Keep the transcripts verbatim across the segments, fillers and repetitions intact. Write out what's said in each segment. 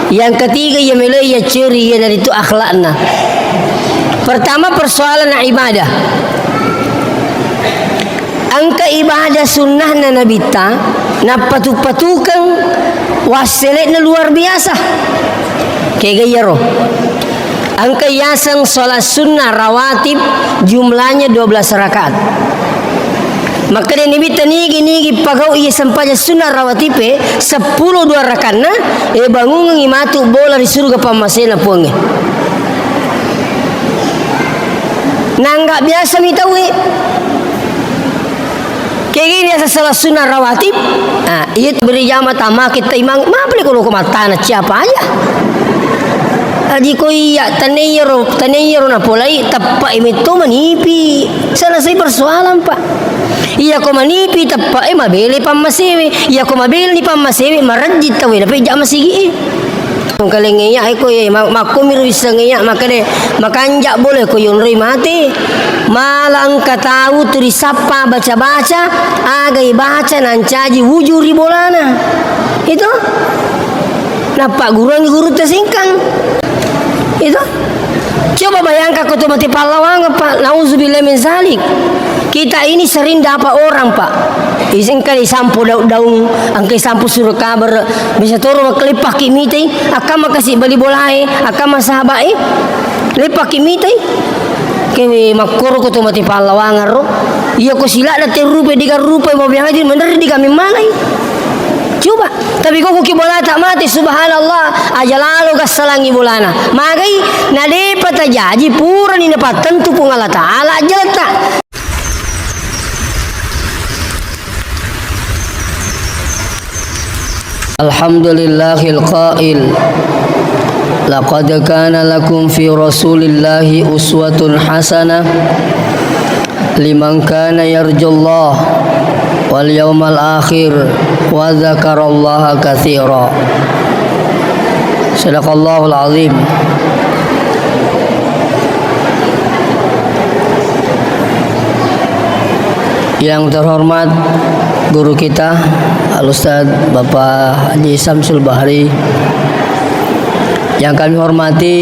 Yang ketiga, iya melo iya curi, iyanaritu akhlakna. Pertama, persoalan ibadah. Engka ibadah sunnahna Nabitta, nappatu-patukeng wasselekna luar biasa. Kega iyaro. Engka yaseng sholat sunnah rawatib, jumlahnya dua belas rakaat. Makkeda Nabitta, nigi-nigi pagau iya sempajang sunnah rawatibe, seppulo dua rakanna, e, bangungengngi matu bola ri suruga pammasena Puangnge. Nangga biasa mi tauwe. Kegi biasa salat sunnah rawatib. Ah, iya tu berjamaah tamake taimang, mapale ko loko matana siapa aja. Aji ko iya, tane iyaro, tane iyaro napolai, teppa e metto manipi. Selesai persoalan, Pak. Iya ko manipi teppa e mabele pammasewe. Iya ko mabele ni pammasewe, marejji tawe dapat jamaah sigi e. Engka lengnge iya, eko, iya, ma-, makkomi ro wisseng iya, makkeda, makanja bola ko yonroi mate. Mala engka tau tu risappa baca-baca, aga ibaca nancaji wuju ri bolana. Itu? Nappagguruangngi gurutta Singkang. Itu? Coba bayangkan ko to mate pallawangang, Pak. Nauzubillah min zalik. Kita ini sering dapat orang, Pak. Is-, engka disampo daung-daung, engka disampo surat kabar, bisa toro makkelipakki mitai, akkamma kasi bali bolae, akkamma sahabae, leppakki mitai. Kewe makkoro ko to mate pallawangang ro. Iya ko siladda te rupe diga rupe, mau biasa manderri diga memmanai. Coba, tapi ko ki bolata mate, subhanallah, aja lalo gassalangi bolana. Magai, na depa tajaji, purani napattentu Puang Allah Ta'ala ajjalta. الحمد لله القائل: لقد كان لكم في رسول الله أسوة حسنة لمن كان يرجو الله واليوم الآخر وذكر الله كثيرا. صدق الله العظيم. Yang terhormat guru kita, Al-Ustadz Bapak Haji Samsul Bahri, yang kami hormati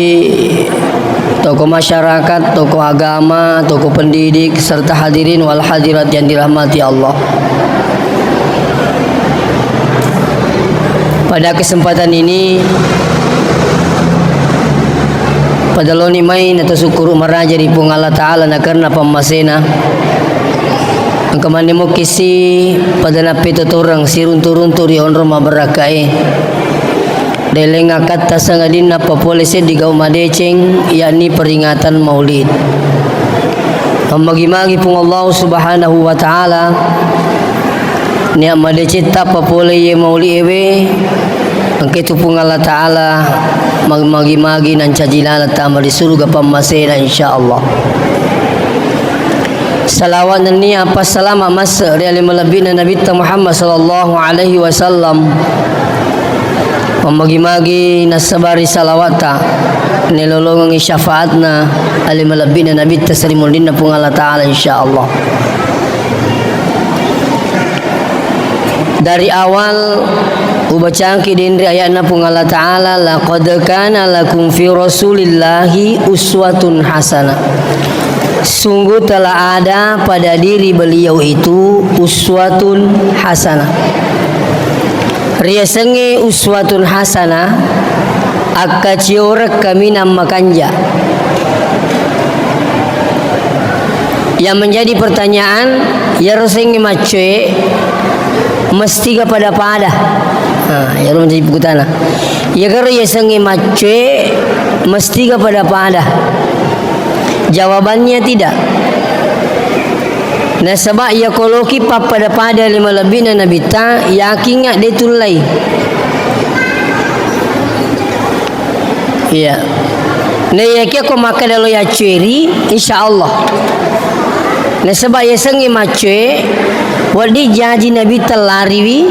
tokoh masyarakat, tokoh agama, tokoh pendidik, serta hadirin wal hadirat yang dirahmati Allah. Pada kesempatan ini, pada loni mai nata syukuru maraja ri Puang Allah Ta'ala na karena pammasena. Engka manne mukkisi pada nappetotoreng siruntu-runtu ri onrong mabarakkae. Deleng akkatta sangadinna papole seddi gau madeceng, yakni peringatan Maulid. Mammagi-magi Puang Allah Subhanahu wa Ta'ala, nia madecetta papole ye Maulid ewe, engke tu Puang Allah Ta'ala mammagi-magi nancaji laleng tama di surga pammasena, insyaallah. Salawat nennia passalama masse ri ale malebbi'na Nabitta Muhammad sallallahu alaihi wasallam. Mammagi-magi nassabari salawatta, nelolongengi syafaatna ale malebbi'na Nabitta seri munrinna Puang Allah Ta'ala, insyaallah. Dari awal ubacangki denre ayatna Puang Allah Ta'ala, "Laqad kana lakum fi Rasulillahi uswatun hasanah." Sungguh telah ada pada diri beliau itu uswatun hasanah. Riasengnge uswatun hasanah, akkacioreng kaminang makanja. Yang menjadi pertanyaan, iyaro sengnge maccoe mestiga pada-pada? Nah, iyaro menjadi pekutana. Iyagaro yasengnge maccoe mestiga pada-pada? Jawabannya tidak. Nasaba iyako loki pappada-pada ale malebbi'na Nabitta, yakinga de tullai. Iya. Na iyakiya ko makkeda lo yaccueri, insyaallah. Nasaba yasengnge maccoe, wedding jaji Nabitta lariwi,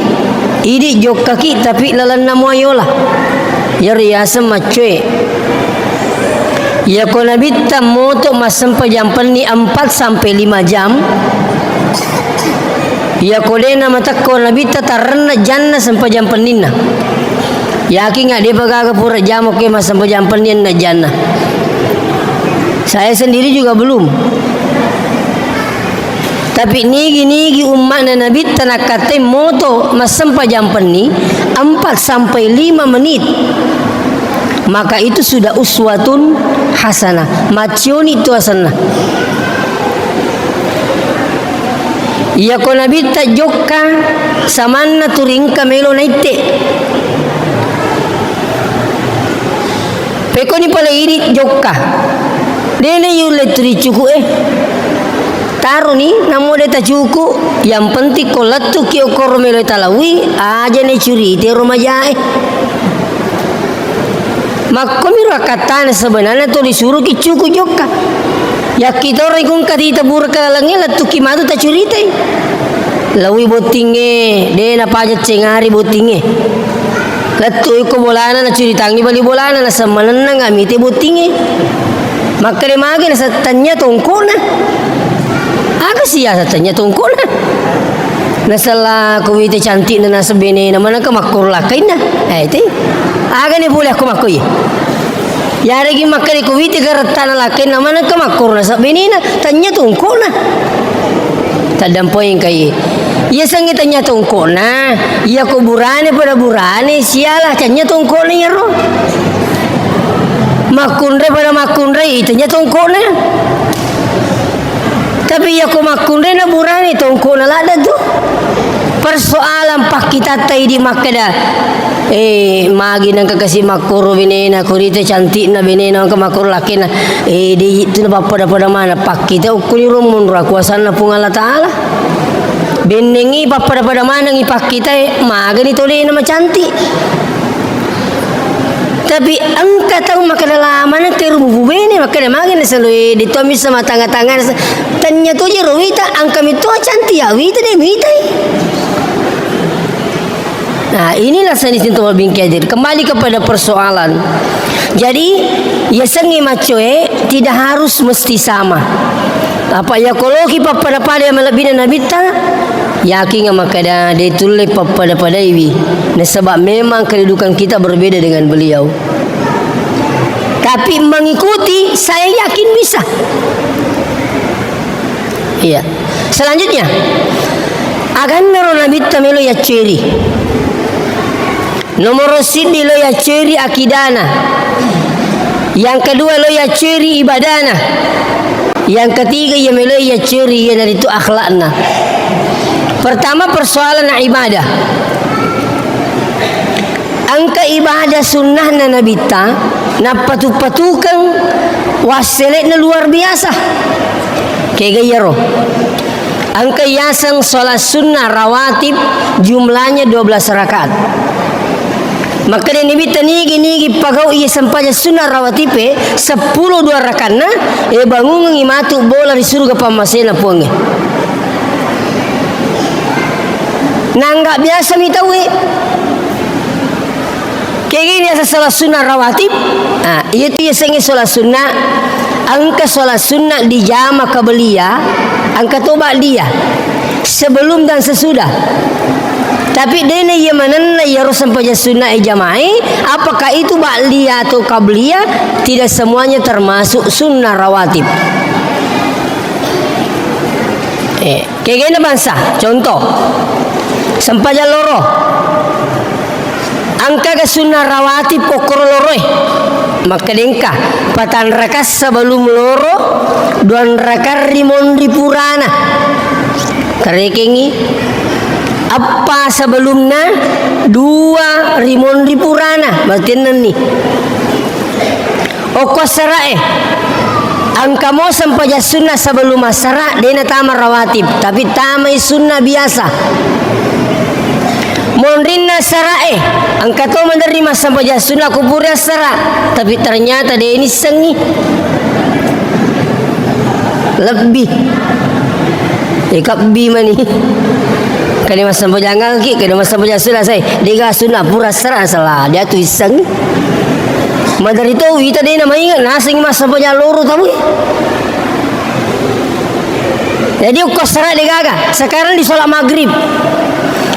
idi jokkaki tapi lalenna muayola. Iyaro yaseng maccoe. Iyako Nabitta moto massempajang penni empat sampai lima jam, iyako de namatekko Nabitta tarrenna janna sempajang penninna. Yakin nggak dia pagaga pura jam, oke, massempajang penni enneng janna. Saya sendiri juga belum. Tapi nigi-nigi ummatna Nabitta nakkatai moto massempajang penni empat sampai lima menit, maka itu sudah uswatun hasanah, macioni tu asenna. Iyako Nabitta jokka samanna tu ringka melo naitte. Pekoni pale idi jokka. Dena yulle tu dicuku e. Taroni, namo de tacuku, yang penting ko lettuki okkoro melo talawi, aja ne curite ro majae. Makkomiro akkattana sebenarna to disuruki cuku jokka. Yakkitoro ikung katita pura kalalengnge lettuki matu tacuritai. Lawi bottingnge, de napaja cengari bottingnge. Lettu iko bolana nacuritangi bali bolana nasemmanenna ngamite bottingnge. Makkeda magi nasettennya tongkona. Aga sia settennya tongkona? Nasella ko wite cantikna naseng benena manengka makkoro lakkainna. Eh, te. Aga ne pole akko makko iye. Yaregi makkeda ko wite garettana lakkainna manengka makkoro naseng benena, tennya tongkona. Taddampoeng kai. Iya sengnge tennya tongkona, iya ko burane pada burane, siala tennya tongkona iyaro. Makkunrai pada makkunrai, tennya tongkona. Tapi iya ko makkunraina burane tongkona ladde tu. Persoalan pakkitatta idi makkeda, eh, magi nengka kasi makkoro benena, ko rite cantikna benena, engka makkoro lakkainna, eh, de itu na pappada-pada mana pakkita ukkuniro monro kuasanna Puang Allah Taala. Bennengngi pappada-pada manengngi pakkitae, magani tolena macantik. Tapi engka tau makkeda la manengka ero mupu bene, makkeda magi nasaloe de to missa matanga-tanga, tennya to jero wita, engka mi to cantik ya wita de mitai. Nah, inilah seni sinto bingkai. Kembali kepada persoalan. Jadi, yasengnge maccoe tidak harus mesti sama. Apa ya koloki pappada-pada yang melebbina Nabitta, yakin makkeda de tulle pappada-padaiwi. Nasaba memang kedudukan kita berbeda dengan beliau. Tapi mengikuti, saya yakin bisa. Iya. Selanjutnya, agannaro Nabitta melo yacceri. Nomoro siddi lo yacceri akidana. Yang kedua lo yacceri ibadana. Yang ketiga iya melo yacceri iyanaritu akhlakna. Pertama persoalan ibadah. Engka ibadah sunnahna Nabitta, nappatu-patukeng wassele'na luar biasa. Kega iyaro? Engka yaseng sholat sunnah rawatib, jumlahnya dua belas rakaat. Makkeda Nabitta, nigi-nigi pagau iya sempajang sunnah rawatibe, seppulo dua rakanna, e, bangungengngi matu bola ri suruga pammasena Puangnge. Nangga biasa mi tauwe. Kegini asa sholat sunnah rawatib. Ah, iya tu yasengnge sholat sunnah. Engka sholat sunnah dijama qabliyah, engka to ba'diyah. Sebelum dan sesudah. Tapi dena iya manenna iyaro sempajang sunnah e jamae, apakah itu ba'diyah atau qabliyah? Tidak semuanya termasuk sunnah rawatib. Eh. Kegena bangsa, contoh, sempajang loro. Engkaga sunnah rawatib pokkoro loroe? Makkedengka, patanraka sebelum loro, duanraka ri monri purana. Karekengi, eppa sebelumna, dua ri monri purana, berarti ennenni. Okko assara'e, engka mo sempajang sunnah sebelum assara, de natama rawatib, tapi tamai sunnah biasa. Monrinna assara'e, engka to maderri massempajang sunnah ko pura assara, tapi ternyata de nissengngi. Lebbi. Eh, kabbi mani. Kade massempajang ki, kade massempajang sunnah sai. Dega sunnah pura sera salah. Dia tu iseng. Madari to wita de na mainga naseng massempajang loro tamu. Jadi okko sera de gaga. Sekarang di sholat maghrib.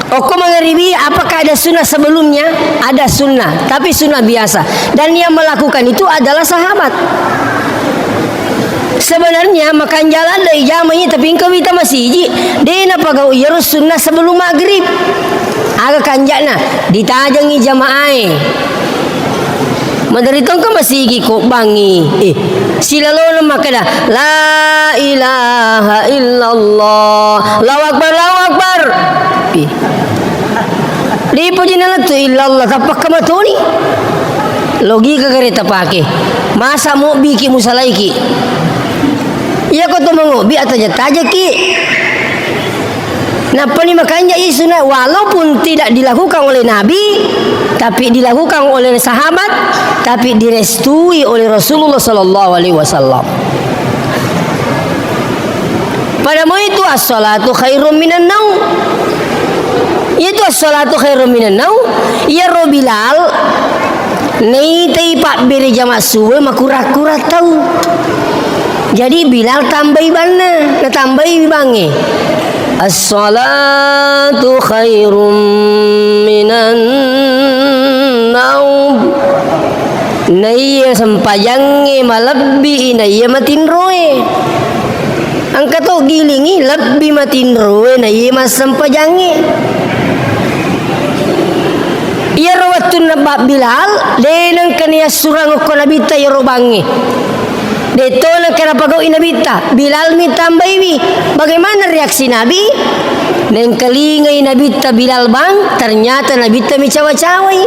Okko mangaribi, apakah ada sunnah sebelumnya? Ada sunnah, tapi sunnah biasa. Dan yang melakukan itu adalah sahabat. Sebenarnya, makanja ladde ijamai, tapi engka wita masiji, de napagau iyaro sunnah sebelum maghrib. Aga kanjana, ditajengi jamaae. Maderri tongko masigi ko bangi. Eh, silalona makkeda, "La ilaha illallah. Allahu Akbar, Allahu Akbar." Eh. Ripoji nalettu illallah, tappakka matoni. Logika gare tapake. Masa mobbiki musalaiki? Iya ko to mangobbi ataja-tajaki. Nappani makanja i sunna, walaupun tidak dilakukan oleh Nabi, tapi dilakukan oleh sahabat, tapi direstui oleh Rasulullah sallallahu alaihi wasallam. Pada mau itu, as-salatu khairum minan naum. Itu as-salatu khairum minan naum. Iyaro Bilal, naitai pabbere jama suwe makura-kura tau. Jadi Bilal tambai banna, natambai bangnge. As-salatu khairum minan naum. Naiya sempajangnge malebbi naiya matinroe. Engka to gilingi lebbi matinroe naiya massempajangnge. Iyaro wettunna ba-, Bilal, de nengka niassurang okko Nabitta iyaro bangnge. Detto nengka napagau'i Nabitta, Bilal mi tambaiwi. Bagaimana reaksi Nabi? Nengkalingai Nabitta Bilal bang, ternyata Nabitta mi cawa-cawai.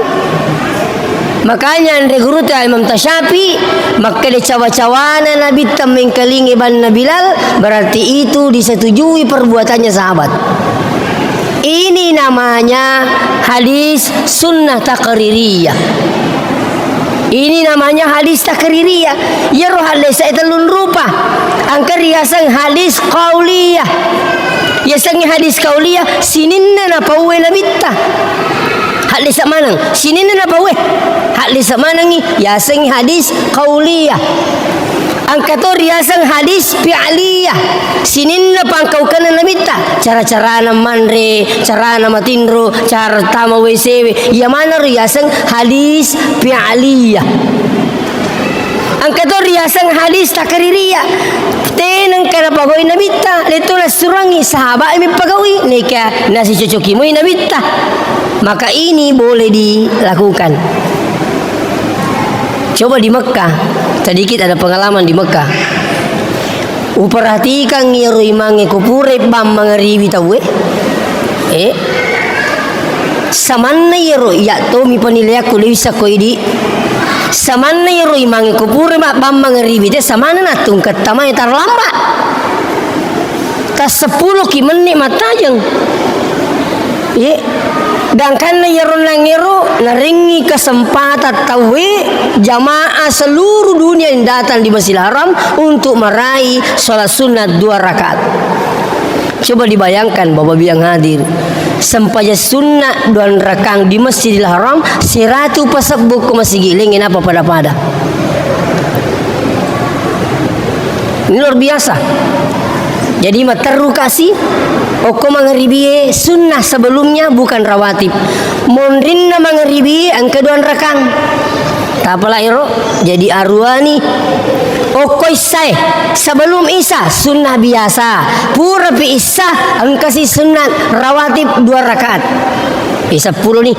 Makanya anre guruta Imam Tasyafi, makkeda cawa-cawana Nabitta mengkalingai banna Bilal, berarti itu disetujui perbuatannya sahabat. Ini namanya hadis sunnah takririyah. Ini namanya hadis takririyah. Iyaro hadis e tellung rupa. Engka riaseng hadis qauliyah. Yasengnge hadis qauliyah, sininna napauwe Nabitta. Haddesa maneng, sininna napauwe. Haddesa manengngi, yasengngi hadis qauliyah. Engka to riaseng hadis fi'liyah. Sininna pangkaukenna Nabitta. Cara-carana manre, carana matinro, cara tama W C we. Iya maneng riaseng hadis fi'liyah. Engka to riaseng hadis takririyah. Tenengka napagaui Nabitta, lettu nassurangi sahabat mi pagaui, neka nasicocoki moi Nabitta. Maka ini boleh dilakukan. Coba di Mekah, sedikit ada pengalaman di Mekah. Uperhatikan iyaro imangnge ko pura bang mangaribi tauwe. Eh, samanna iyaro, iya tomi penilaianku, de wissa ko idi. Samanna iyaro imangnge ko pura ma-, bang mangaribi te, samanna nattungketta mai tarlamba. Tasseppulo ki menni mattajeng. Ye, gangkanna iyaro nangngero narengngi kesempatan tauwe, jamaah seluruh dunia yang datang di Masjidil Haram untuk meraih sholat sunnah dua rakaat. Coba dibayangkan, Bapak Ibu yang hadir, sempajang sunnah dua rakaat di Masjidil Haram, seratu pasebbu ko masigi, lengnge napa pada-pada. Ini luar biasa. Jadi, matteru kasi, okko mangaribie sunnah sebelumnya, bukan rawatib. Monrinna mangaribie engka dua rakang. Tapala ero, jadi aruani. Okko issae, sebelum isya, sunnah biasa. Purapi isya, engkasi sunnah rawatib dua rakaat. Isya seppulo ni.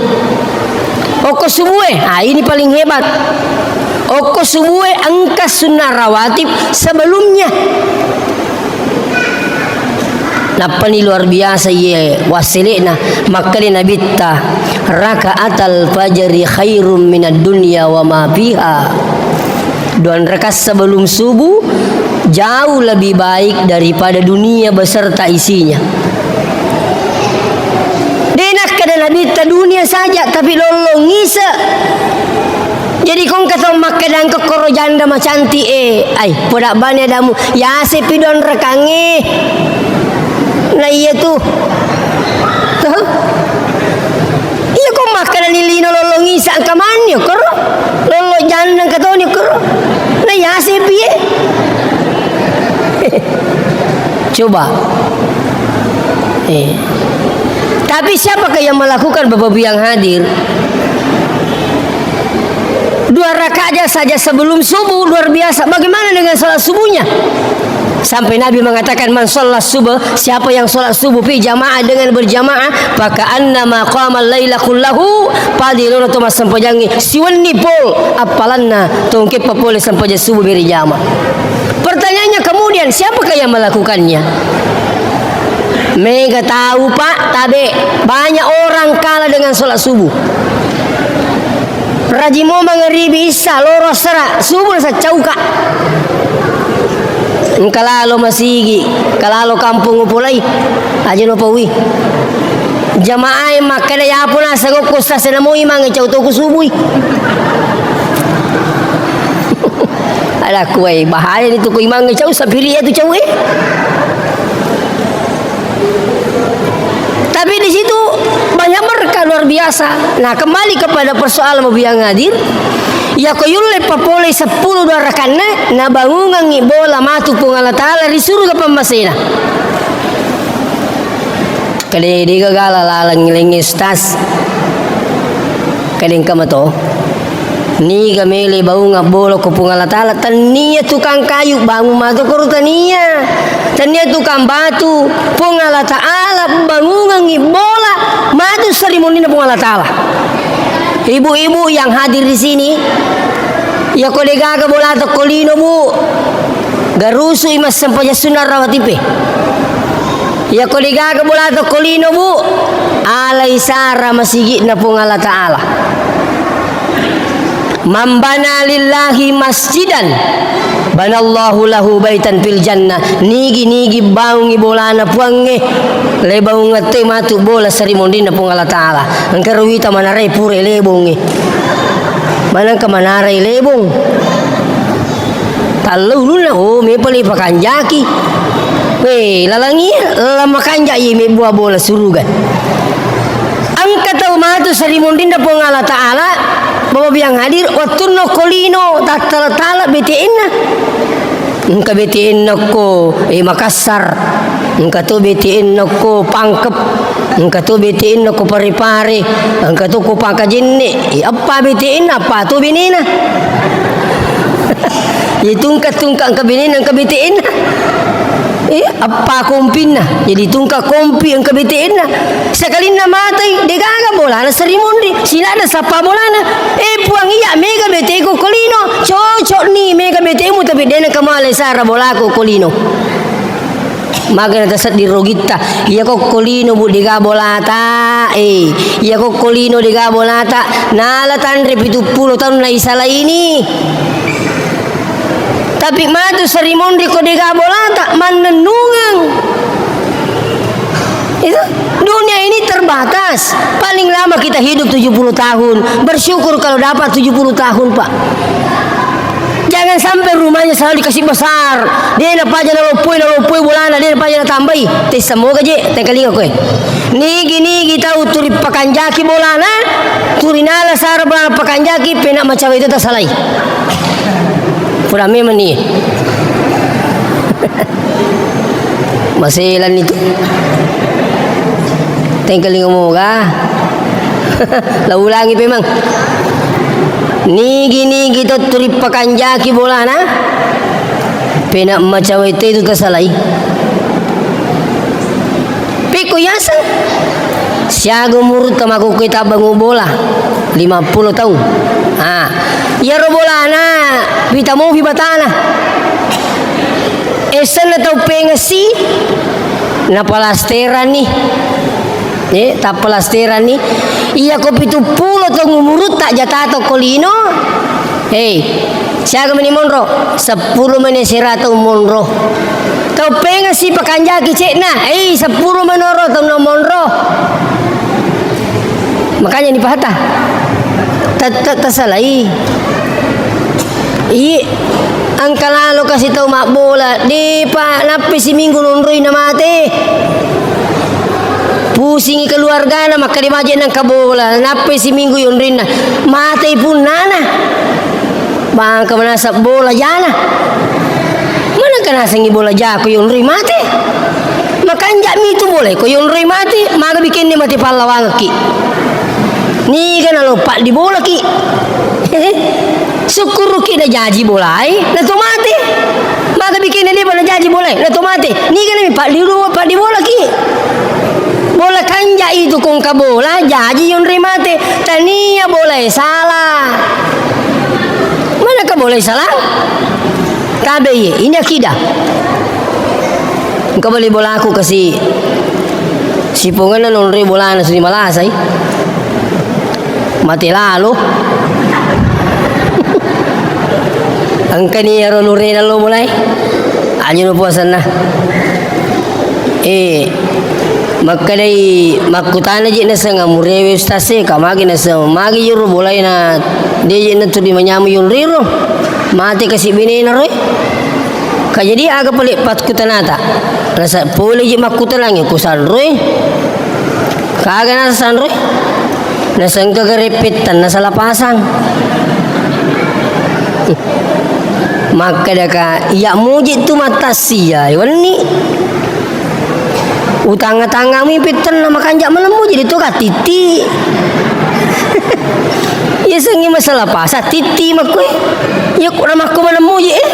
Okko subue, ah, ini paling hebat. Okko subue engka sunnah rawatib sebelumnya. Nappani luar biasa iye wassele'na, makkeda Nabitta, "Raka'atal fajri khairum minad dunya wa ma fiha." Dua rakaat sebelum subuh jauh lebih baik daripada dunia beserta isinya. De nakkeda Nabitta dunia saja, tapi lollong ise. Jadi kongka tau makkeda engka koro janda macantik e, ai, poda bani adamu, yasepi dua rakangnge. Na iya tu. Toh? Iya ko makkeda ni lino lollong isa engka mani koro. Lollo janda engka toni koro. Na yasepi e. Coba. Eh. Tapi siapakah yang melakukan, Bapak Ibu yang hadir? Dua rakaat saja sebelum subuh, luar biasa. Bagaimana dengan sholat subuhnya? Sampai Nabi mengatakan, "Man sholat subuh," siapa yang sholat subuh fi jamaah, dengan berjamaah, "faka annama qamal laila kullahu," padi lono to massempajangngi siwenni pol, appalanna tongkeppa pole sempajang subuh berjamaah. Pertanyaannya kemudian, siapakah yang melakukannya? Mega tau, Pak, tabe. Banyak orang kalah dengan sholat subuh. Rajimo mangaribi, issa, loro, asara, subuh nasa cauka. Engka lalo masigi, engka lalo kampung upolai. Aja no paui. Jamaah e makkeda, "Yapo naseng okko sasena mo imangnge cau toku subui." Ada kuai bahaya itu, ko imangnge cau sapiri itu cau e. Tapi di situ banyak berkah luar biasa. Nah, kembali kepada persoalan Bapak yang hadir, iya ko yulle papole seppulo dua rakanna, nabangungangngi bola matu Puang Allah Ta'ala ri suruga pammasena. Kade de gagala laleng lengnge stas. Kade engka mato. Niga mele baunga bola ko Puang Allah Ta'ala, tennia tukang kayu bangun matu koro tania. Tennia tukang batu, Puang Allah Ta'ala bangungangngi bola matu sarimunninna Puang Allah Ta'ala. Ibu-ibu yang hadir di sini, iya ko degaga bola tokko lino, Bu, garusui massempajang sunna rawatipe. Iya ko degaga bola tokko lino, Bu, alai sara masigi'na Puang Allah Ta'ala. "Man bana lillahi masjidan, banallahu lahu baitan fil jannah." Nigi-nigi baungi bolana Puangnge, le baungette matu bola sarimunrinna Puang Allah Ta'ala. Engka ruwita manarai pura lebongnge. Manengka manarai lebong. Tallo ulunna, oh, me pale pakanjaki. Weh, lalangi, lalang makanja iye me bua bola suruga. Engka tau matu sarimunrinna Puang Allah Ta'ala, Bapak yang hadir, wettunna okko lino, tattala-tala B T N-na. Engka B T N-na okko, eh, Makassar. Engka to B T N-na okko Pangkep. Engka to B T N-na okko Pare-Pare. Engka to okko Pangkajenne. Eh, eppa B T N-na, eppa to benena. Iya tungka-tungka engka benena, engka B T N-na. Eh, eppa kompinna. Jadi tungka kompi engka B T N-na. Sakalinna matai, degaga bolana sarimunri. Sinadda sappa bolana. Eh, Puang, iya mega B T N-ku ko lino. Cocok ni mega B T N-mu, tapi dena kemale sara bolaku ko lino. Magana tasedding rogitta. Iya ko ko lino, Bu, dega bolata. Eh, iya ko ko lino dega bolata. Nala tanre pitu pulo taunna isalaini. Tapi matu sarimunri ko dega bolata, mannennungeng. Itu, dunia ini terbatas. Paling lama kita hidup tujuh puluh tahun. Bersyukur kalau dapat tujuh puluh tahun, Pak. Jangan sampai rumahnya selalu dikasih besar. Dena paja naloppoi, naloppoi bolana, dena paja natambai. Te semoga je, tengkalinga koe. Nigi-nigi tau turi pakanjaki bolana, turi nala sara bolana pakanjaki, pena macawe itu tasalai. Pura memang ni. Maselan itu. Tengkalinga moga. La ulangi pemang. Nigi-nigi to turi pakanjaki bolana. Pena macawe te itu tasalai. Pekko yaseng. Siaga umurutta makkukkoe tabbangung bola? Lima pulo taung. Ah, iyaro bolana wita mofi batana. Esenna tau pengesi, napalasteranni. Eh, tappalasteranni. Iya ko pitu pulo taung umurutta jatata ko lino. Hei, siaga meni monro? Seppulo meni sera tau monro. Tau pengesi pakanjaki cekna. Hei, seppulo menoro tau monro. Makanya ni pahata. Ta-, ta-, tasalai. I, engka lalo kasi tau mabbola. Depa nappi siminggu nonroi na mate. Pusingi keluargana, makkeda maje nengka bola. Nappai siminggu yonrinna. Matei punnana. Bangka manasa bola jana. Manengka nasengi bola jako yonri mate. Makanja'mi tu bola, ko yonroi mate, maga bikinni mate pallawangekki. Niga nalo paddi bolaki. Sukkuruki najaji bolae, nato mate. Maga bikinni depa najaji bolae, nato mate. Niga nami paddi ru-, paddi bolaki. Bola kanja itu kongka bola, jaji yonroi mate. Tania bolae salah. Manaka bolae salah? Tabe iye, ini akidah. Engka bali bolaku kasi sipongenna nonroi bolana suni malasai. Mate lalo. Engkani ero nurena lo bolae. Aja no puasanna. Eh, makkedai makkutana je naseng amurewe ustaz e, ka magi naseng magi yoro bolae na de je natuli manyameng yonriro. Mate kasi binena roe. Ka jadi aga pale pakkutanata? Nasa pole je makkutanangnge ku sanroe. Kaga nasa sanroe? Nasengka gare pettanna sala pasang. Makkeda ka, iya muji tu matassia wenni. Utanga-tangami pettanna makanja malemmu jadi tu ka titti. Iya sengi masalah pasa titti makkue. Iya ku namakku malemmu je, eh.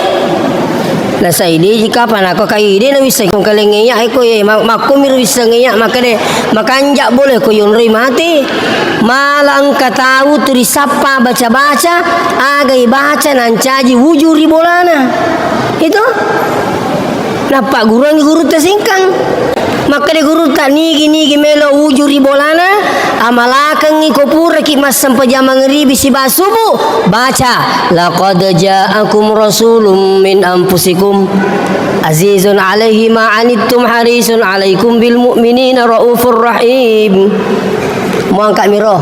Nasai de ji kapang nako kai de nawissai kong kaleng iya, eh, ko iya, ma-, makku miro wisseng iya, makkede makanja boleh ko yonroi mate. Mala engka tau tu risappa baca-baca, aga ibaca nancaji wuju ri bolana. Itu. Nappagguruangngi gurutta singkang. Makkeda gurutta, "Nigi-nigi melo wuju ri bolana, amalakengngi ko puraki massempajang mangribi siba subu, baca, 'Laqad ja'akum rasulun min anfusikum azizun alaihi ma anittum harisun alaikum bil mu'minina raufur rahim.'" Muangka miro.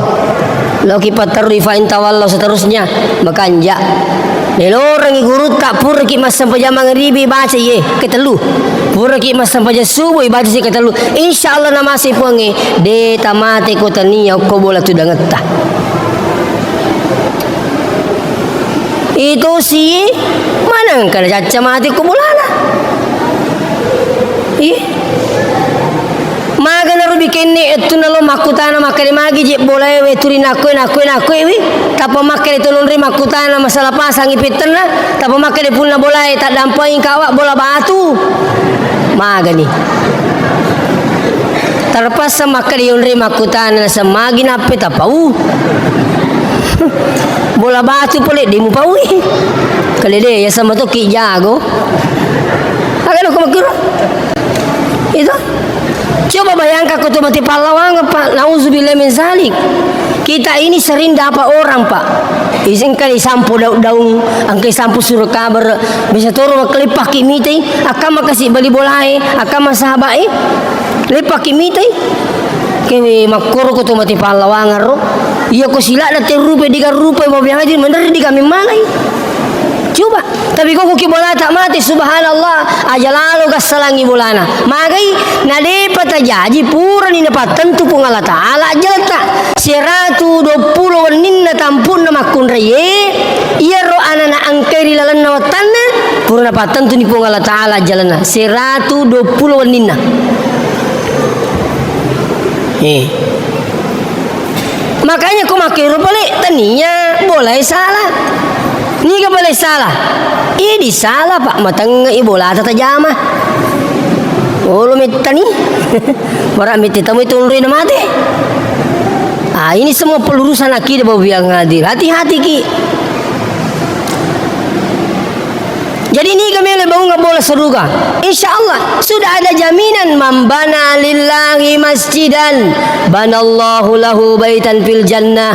Loki patterui fa in tawallau seterusnya, makanja. Lelorengngi gurutta, puraki massempajang mangribi baca iye ketellu. Puraki massempajang subuh baca si ketellu. Insya Allah namasei Puangnge, de tamate ko tania okko bola tudangetta. Itu si manengka cacca mate ko bolana. Iye. Maga naro bikinni ettunna lo makkutana makkeda magi je bolae we turi nakkue, nakkue, nakkue wi. Tappa makkeda to nonroi makkutana masalah pasangi pettenna. Tappa makkeda punna bolae taddampengi kawa bola batu. Magani. Terpaksa makkeda yonroi makkutana naseng magi nappe tapau. Bola batu pole de mupaui. Kale de ya sama to ki jago. Aga lo ko makkuro. Itu. Coba bayangkan ko to mate pallawangeng, Pak. Nauzubillah min zalik. Kita ini sering dapat orang, Pak. Is-, engka isampu daung-daung, engka isampu suro kabar. Bisa toro makkaleppaki mitai, akkamma kasi bali bolae, akkamma sahabae. Leppaki mitai. Kewe makkoro ko to mate pallawangeng ro. Iya ko sila'na te rupai diga rupai, mau bilang aja, menderri diga memmalai. Coba. Tapi ko kuki bolata mate, subhanallah, aja lalo gassalangi bolana. Magai, na depa tajaji, purani napattentu Puang Allah Ta'ala ajjalta. Seratu duappulo wenninna tampunna makkunraie, iyaro anana engkai ri lalenna wattanna, pura napattentuni Puang Allah Ta'ala ajjalenna. Seratu duappulo wenninna. Eh. Makanya ko makkero pale, tania bolae salah. Niga pale salah? Idi salah, Pak, matengnge i bolata tajama. Olo mettani. Wara mette tamui tonroi na mate. Ah, ini semua pelurusan akidah, Bapak yang hadir. Hati-hati ki. Jadi niga melo baunga bola suruga. Insya Allah sudah ada jaminan, "Man bana lillahi masjidan banallahu lahu baitan fil jannah."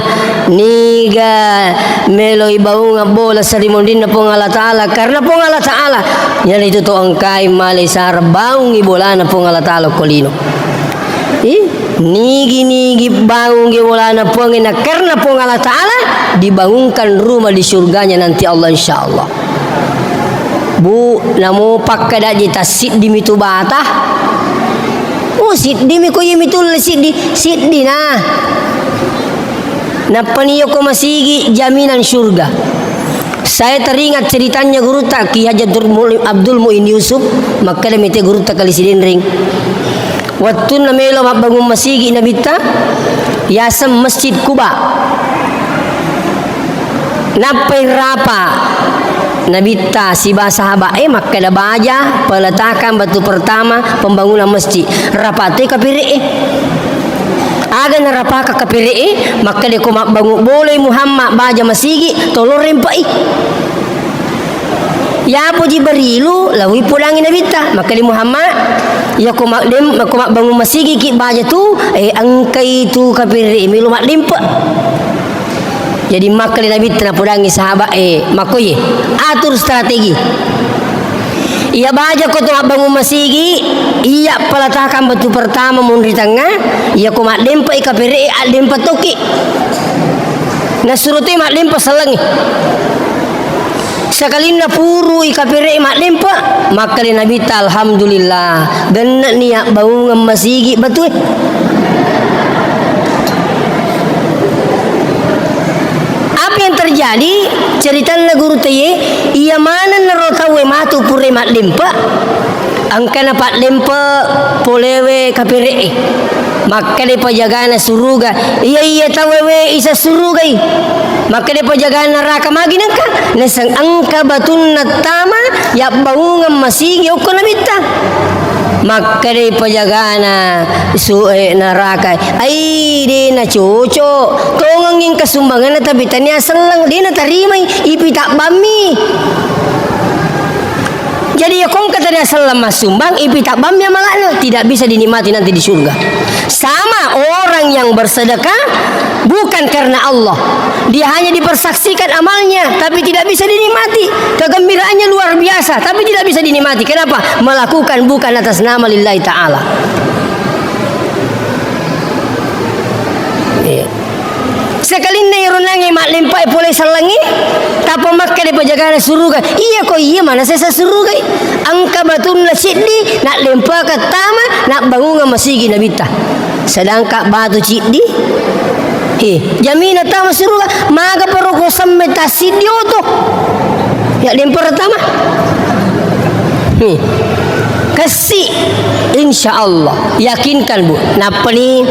Niga melo baunga bola sarimunrinna Puang Allah Ta'ala, karena Puang Allah Ta'ala, iyanaritu to engkai male sara baungi bolana Puang Allah Ta'ala ko lino. Ih, nigi-nigi baungi bolana Puang, na karena Puang Allah Ta'ala dibangunkan rumah di surganya nanti Allah, insya Allah. Bu, namo pakkadaji tassiddi mitu bata. Oh, siddi mi ko iya mitu le siddi, siddi nah. Nappani yoko masigi jaminan surga. Saya teringat ceritanya gurutta Ki Haji Abdul Mu-, Abdul Muin Yusuf, makkeda mete gurutta Kali Sidenreng. Wettunna melo mabbangung masigi Nabitta, yaseng Masjid Quba. Nappai rapa Nabitta siba sahaba'e makkeda, "Baja peletakan batu pertama pembangunan masjid." Rapa toi kapere'e. Aga narapaka kapere'e, makkeda, "Ko mabbangung boloi Muhammad baja masigi, tolong rempe'i." Yapo Jibrilu, lawi podangi Nabitta, makkeda, "Muhammad, iya ko maddem-, ko mabbangung masigiki baja tu, eh, engkai tu kapere'e melo maddempe." Jadi makkeda Nabitta napodangi sahaba'e, makkoye, atur strategi. Iya baja ko to mabbangung masigi, iya peletakan batu pertama monri tengnga, iya ko maddempe'i kapere'e, addempe tokki. Nasuro toi maddempe sellengngi. Sakalinna purui kapere'e maddempe, makkeda Nabitta, "Alhamdulillah, genne'ni abbaungeng masigi batue." Apa yang terjadi? Ceritanna guru teye, iya maneng naro tauwe matu pura maddempe, engkana paddempe polewe kapere'e. Makkeda pajagana suruga, "Iya, iya tauwe we isa surugai." Makkeda pajagana neraka, "Magi nengka?" "Naseng engka batunna tama yabbaungeng masigi okko Nabitta." Makkeda pajagana su-, eh, neraka, "Ai, de nacocok. Tongengngi engka sumbanganna tapi tania selleng, de natarimai, ipitabbammi." Jadi, iya ko engka tania selleng massumbang, ipitabbammi amala'na, tidak bisa dinikmati nanti di surga. Sama orang yang bersedekah bukan karena Allah. Dia hanya dipersaksikan amalnya, tapi tidak bisa dinikmati. Kegembiraannya luar biasa, tapi tidak bisa dinikmati. Kenapa? Melakukan bukan atas nama lillahi ta'ala. Iya. Sekalinna iyaro nange maddempe'i pole sellengnge, tappa makkeda pajagana suruga, "Iya ko iya maneng sesa surugai. Engka batunna siddi, naddempeka tama, nabbangungeng masigi Nabitta. Sedangkan batu ciddi, he, jamina tama suruga, maga paro ko semme tassiddi oto." Ya, dempara tama. Hmm. Kessi, insya Allah. Yakinkan, Bu. Nappani,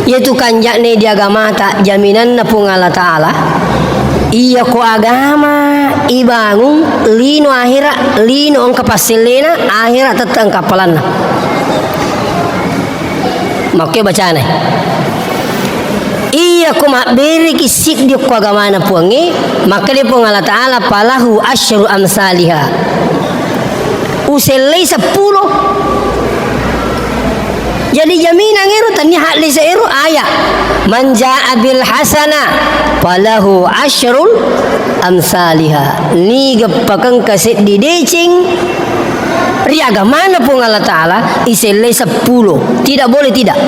iya tu kanja'ne di agamata, jaminanna Puang Allah Ta'ala. Iya ko agama ibangung, lino akhirat, lino engka passellena, akhirat tette engka appalanna. Makke bacana. Iya ko mabbereki siddi ko agamana Puangnge, makkeda Puang Allah Ta'ala, "Falahu asyru amsaliha." Usellei seppulo. Jadi jaminang ero, tania haddese ero, aya, "Man jaa bil hasana falahu asyru amsaliha." Niga pakengka seddi deceng, ri agamana Puang Allah Ta'ala, isellei seppulo. Tidak boleh tidak.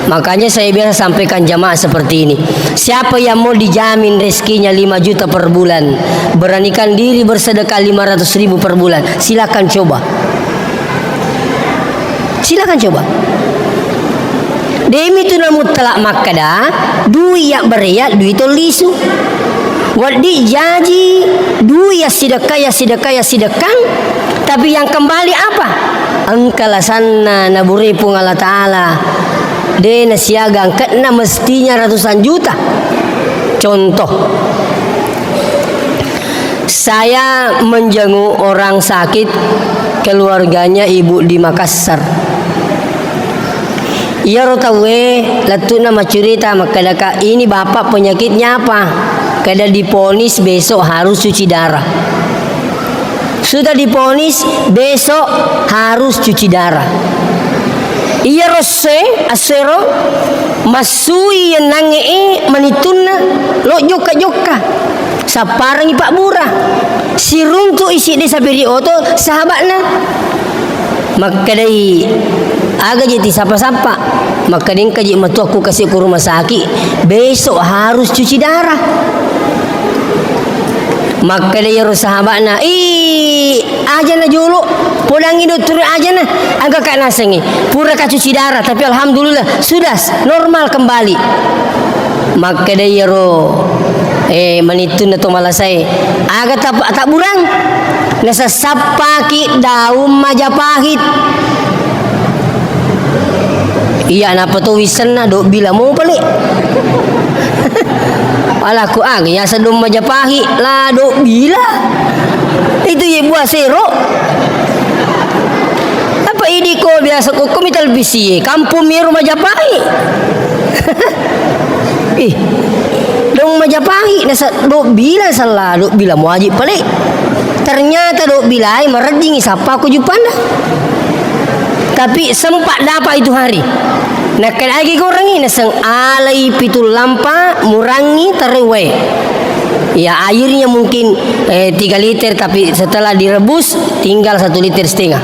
Makanya saya biasa sampaikan jamaah seperti ini. Siapa yang mau dijamin rezekinya lima juta per bulan, beranikan diri bersedekah lima ratus ribu per bulan. Silakan coba. Silakan coba. Demi tu namu telak makkeda, dui ya bereya, dui to lisu. Wedding jaji dui ya sidekka, ya sidekka, ya sidekkang, tapi yang kembali apa? Engka lasanna nabure Puang Allah Ta'ala. De nasiaga engketna mestinya ratusan juta. Contoh, saya menjenguk orang sakit, keluarganya ibu di Makassar. Iyaro tauwe lettu'na maccurita, makkedaka, "Ini bapak penyakitnya apa?" Keda, "Diponis besok harus cuci darah." Sudah diponis besok harus cuci darah. Iyaro se-, asero massui yennangnge e manittunna lo jokka-jokka. Sapparengngi pabbura. Siruntu'i siddi sapiri oto sahaba'na. Makkedai, "Aga je tisappa-sappa?" Makkeda, "Engka je matu aku kasi ku rumah sakit, besok harus cuci darah." Makkeda iyaro sahaba'na, "Ih, ajana jolo, podangngi dottoro ajana, engka ka nasengngi, pura ka cuci darah, tapi alhamdulillah, sudah s-, normal kembali." Makkeda iyaro Eh, manittunna to malasae. Aga tap-, tabburang? Nasassappaki daung Majapahit. Iya, napa to wissenna, dobbila mo pale. Ala ku aga yaseng daung Majapahit, la dobbila. Itu ye buah sero. Apa idi ko biasa ko, ko mi televisi ye, kampung miru Majapahit. Ih, daung Majapahit, nasa-, dobbila sella, dobbila muaji pale. Ternyata dobbilai marejjingi sappa ko juppanda. Tapi sempat dapat itu hari. Nakkedagi gorengi, naseng alai pitu lampa, murangi terewai. Ya, airnya mungkin, eh, tiga liter, tapi setelah direbus, tinggal satu liter setengah.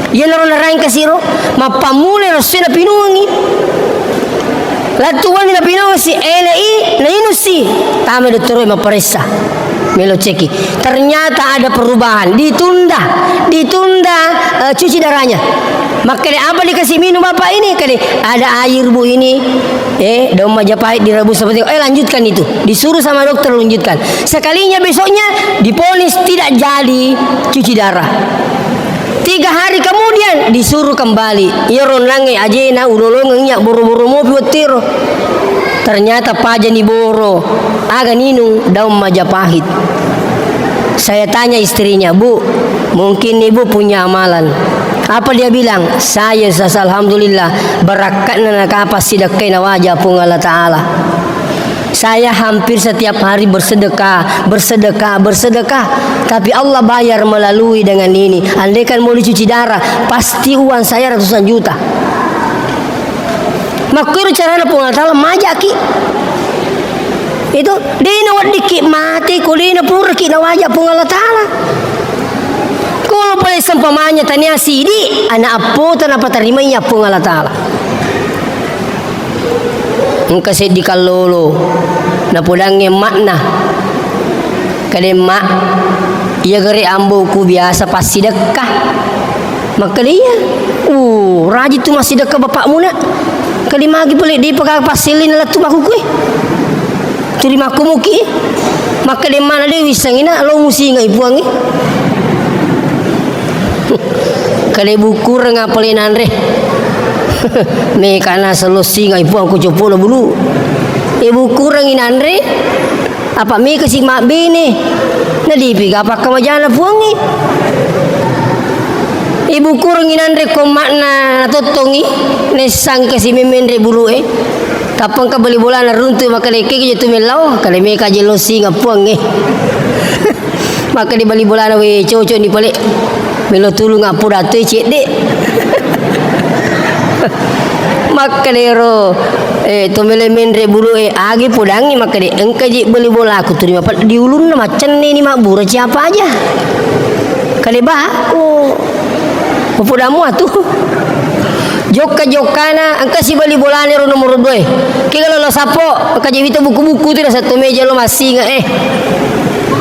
Iyanaro naraeng kasiro, mappammulai rossoi napinuangi. Lettu wenni napinuang si, elei, nainung si, tama dottoroe mapparessa. Melo ceki. Ternyata ada perubahan. Ditunda, ditunda, eh, cuci darahnya. Makkeda, "Apa dikasih minum Bapak ini?" Kade, "Ada air, Bu, ini. Eh, daun Majapahit direbus seperti itu." Eh, lanjutkan itu. Disuruh sama dokter lanjutkan. Sekalinya besoknya diponis tidak jadi cuci darah. Tiga hari kemudian disuruh kembali. Iyaro nangnge ajena ulolongeng iya boro-boro mopi wettiro. Ternyata pajani boro. Aga ninung? Daun Majapahit. Saya tanya istrinya, "Bu, mungkin Ibu punya amalan." Apa dia bilang? "Saya, Ustaz, alhamdulillah, barakkatna nakapa sidekkai nawaja Puang Allah Ta'ala." Saya hampir setiap hari bersedekah, bersedekah, bersedekah. Tapi Allah bayar melalui dengan ini. Andaikan mau dicuci darah, pasti uang saya ratusan juta. Makkuiro carana Puang Allah Ta'ala majaki. Itu, dena weddikki mate, ko dena puraki nawaja Puang Allah Ta'ala. Kolo pole sempamanya tania sidi, anak appo tanapa tarimai Puang Allah Ta'ala. Engka seddi kallolo, napodangngi emma'na, "Kade, Mak, iya gare ambo'ku biasa passidekka." Makkeda, "Iya." "Uh, rajin tu massidekka bapakmu, Nak." "Kade, magi pale depa gaga passelli nalettu makkukue. Tuli makkumuki." Makkeda emma'na, "De wissengi, Nak, lo musingai Puangnge." Kade bukkureng apale nanre. Meka naseng lo singai Puang ko coppo'na bulu. E, bukkurengi nanre, apa mekasi mabbene. Nadipi ga pakkamajana Puangnge. E, bukkurengi nanre ko emma'na natottongi, nessang kasi memmenre bulu'e. Tappa engka bali bolana runtu, makkeda, "Kegi je tu mellao?" Kade, "Meka je lo singa Puangnge." Makkeda bali bolana, "We, cocok ni pale. Melo tulung appo datoi cedde." Makkeda ero, eh, to melo menre bulu'e, agi podangngi, makkeda, "Engka je bali bolaku tuli mapeddi ulunna, maccenni ni mabbura siapa aja." Kade ba, oh. Mapodammu atu. Jokka-jokkana, engka sibali bolana ro nomor dua e. Kega lo, lo sappo, engka je wita buku-buku tu, nasatto meja lo massinga, eh.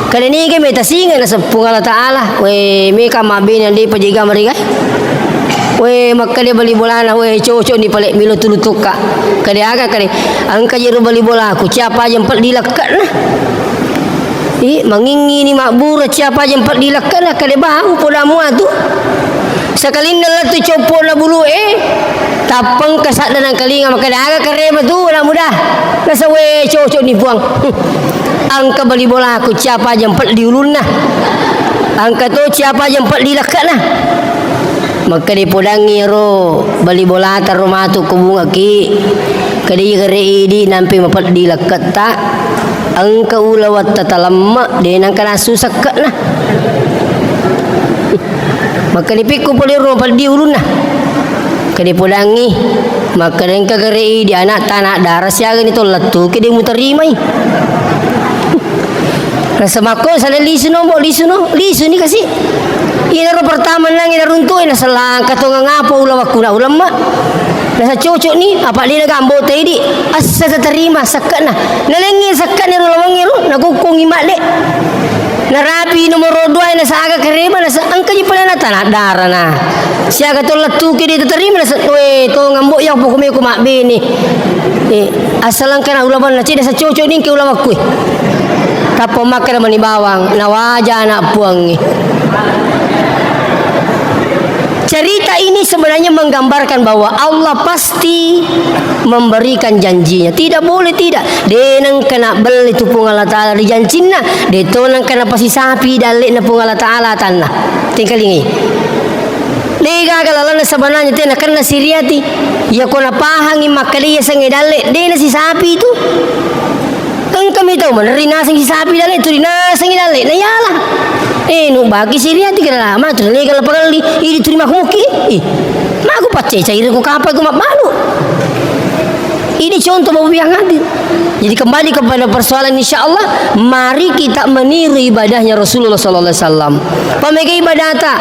Kade niga meta singa naseng Puang Allah Ta'ala. We, meka mabbene ande pajega mariga. We, makkade bali bolana, we, cocok ni pale milo tulu tokka. Kade aga kade, engka je ro bali bolaku, siapa aja empat di lekkana. Ih, mangingini mabbura, siapa aja empat di lekkana, kade bau podamu atu. Sakalinna lettu coppo'na bulu'e, tappengka sadda nangkalinga, makkeda, "Aga karema tu, anak muda?" Naseng, "We, cocok ni Puang. Engka bali bolaku, siapa aja empat di ulunna. Engka to siapa aja empat di lekkana." Makkeda podangngi ro bali bolata ro matu ko bungaki. Kade gare idi nampe mapeddi lekketta. Engka ulawetta talemme, de nengka nassu sekke'na. Makkeda pikku pole ro mapeddi ulunna. Kade podangngi, makkeda engka gare idi anatta anak dara siaga ni to lettuki de mutarimai. Naseng makko, sale lisu no, Mbok, lisu no, lisu ni kasi. Iyanaro pertama nangnge naruntu'e, nasellangka tongeng apa ulawakku na ulemma. Nasa cocok ni, apa de nagambo tedi, assa tatarima sekke'na. Nalengngi sekke'na ro lawengnge ro, nakukkungi madde. Narapi nomoro dua, nasaga kareba, nasa-, engka ji pole na tanah darah na. Siaga to lettuki de' terima, nasa-, "We, to ngambo ya pokoknya ku mabbene." Eh, asal engka na ulamanna cedde' sacocok ningke ulamakkue. Tappa makkeda mani bawang, nawaja anak puangnge. Cerita ini sebenarnya menggambarkan bahwa Allah pasti memberikan janjinya. Tidak boleh tidak. De' nengka na belle tu Puang Allah Ta'ala ri jancinna. De' to nengka napasisapi dalle'na Puang Allah Ta'ala atanna. Tengkalingi. De' gaga lalenna sebenarnya tena kenna siriati. Iya ko napahangi makkeda iya sengnge dalle', de' nasisapi tu. Engkami tau manerri naseng sisapi dalle', tuli nasengi dalle', na yala. Eh, nu bagi siriati kena lama tu, lega lapangalli, idi tuli makumuki. Ih, maku pacce cair ku kapal ku mabbalu. Ini contoh Bapak yang hadir. Jadi kembali kepada persoalan, insya Allah, mari kita meniru ibadahnya Rasulullah sallallahu alaihi wasallam. Pamega ibadata,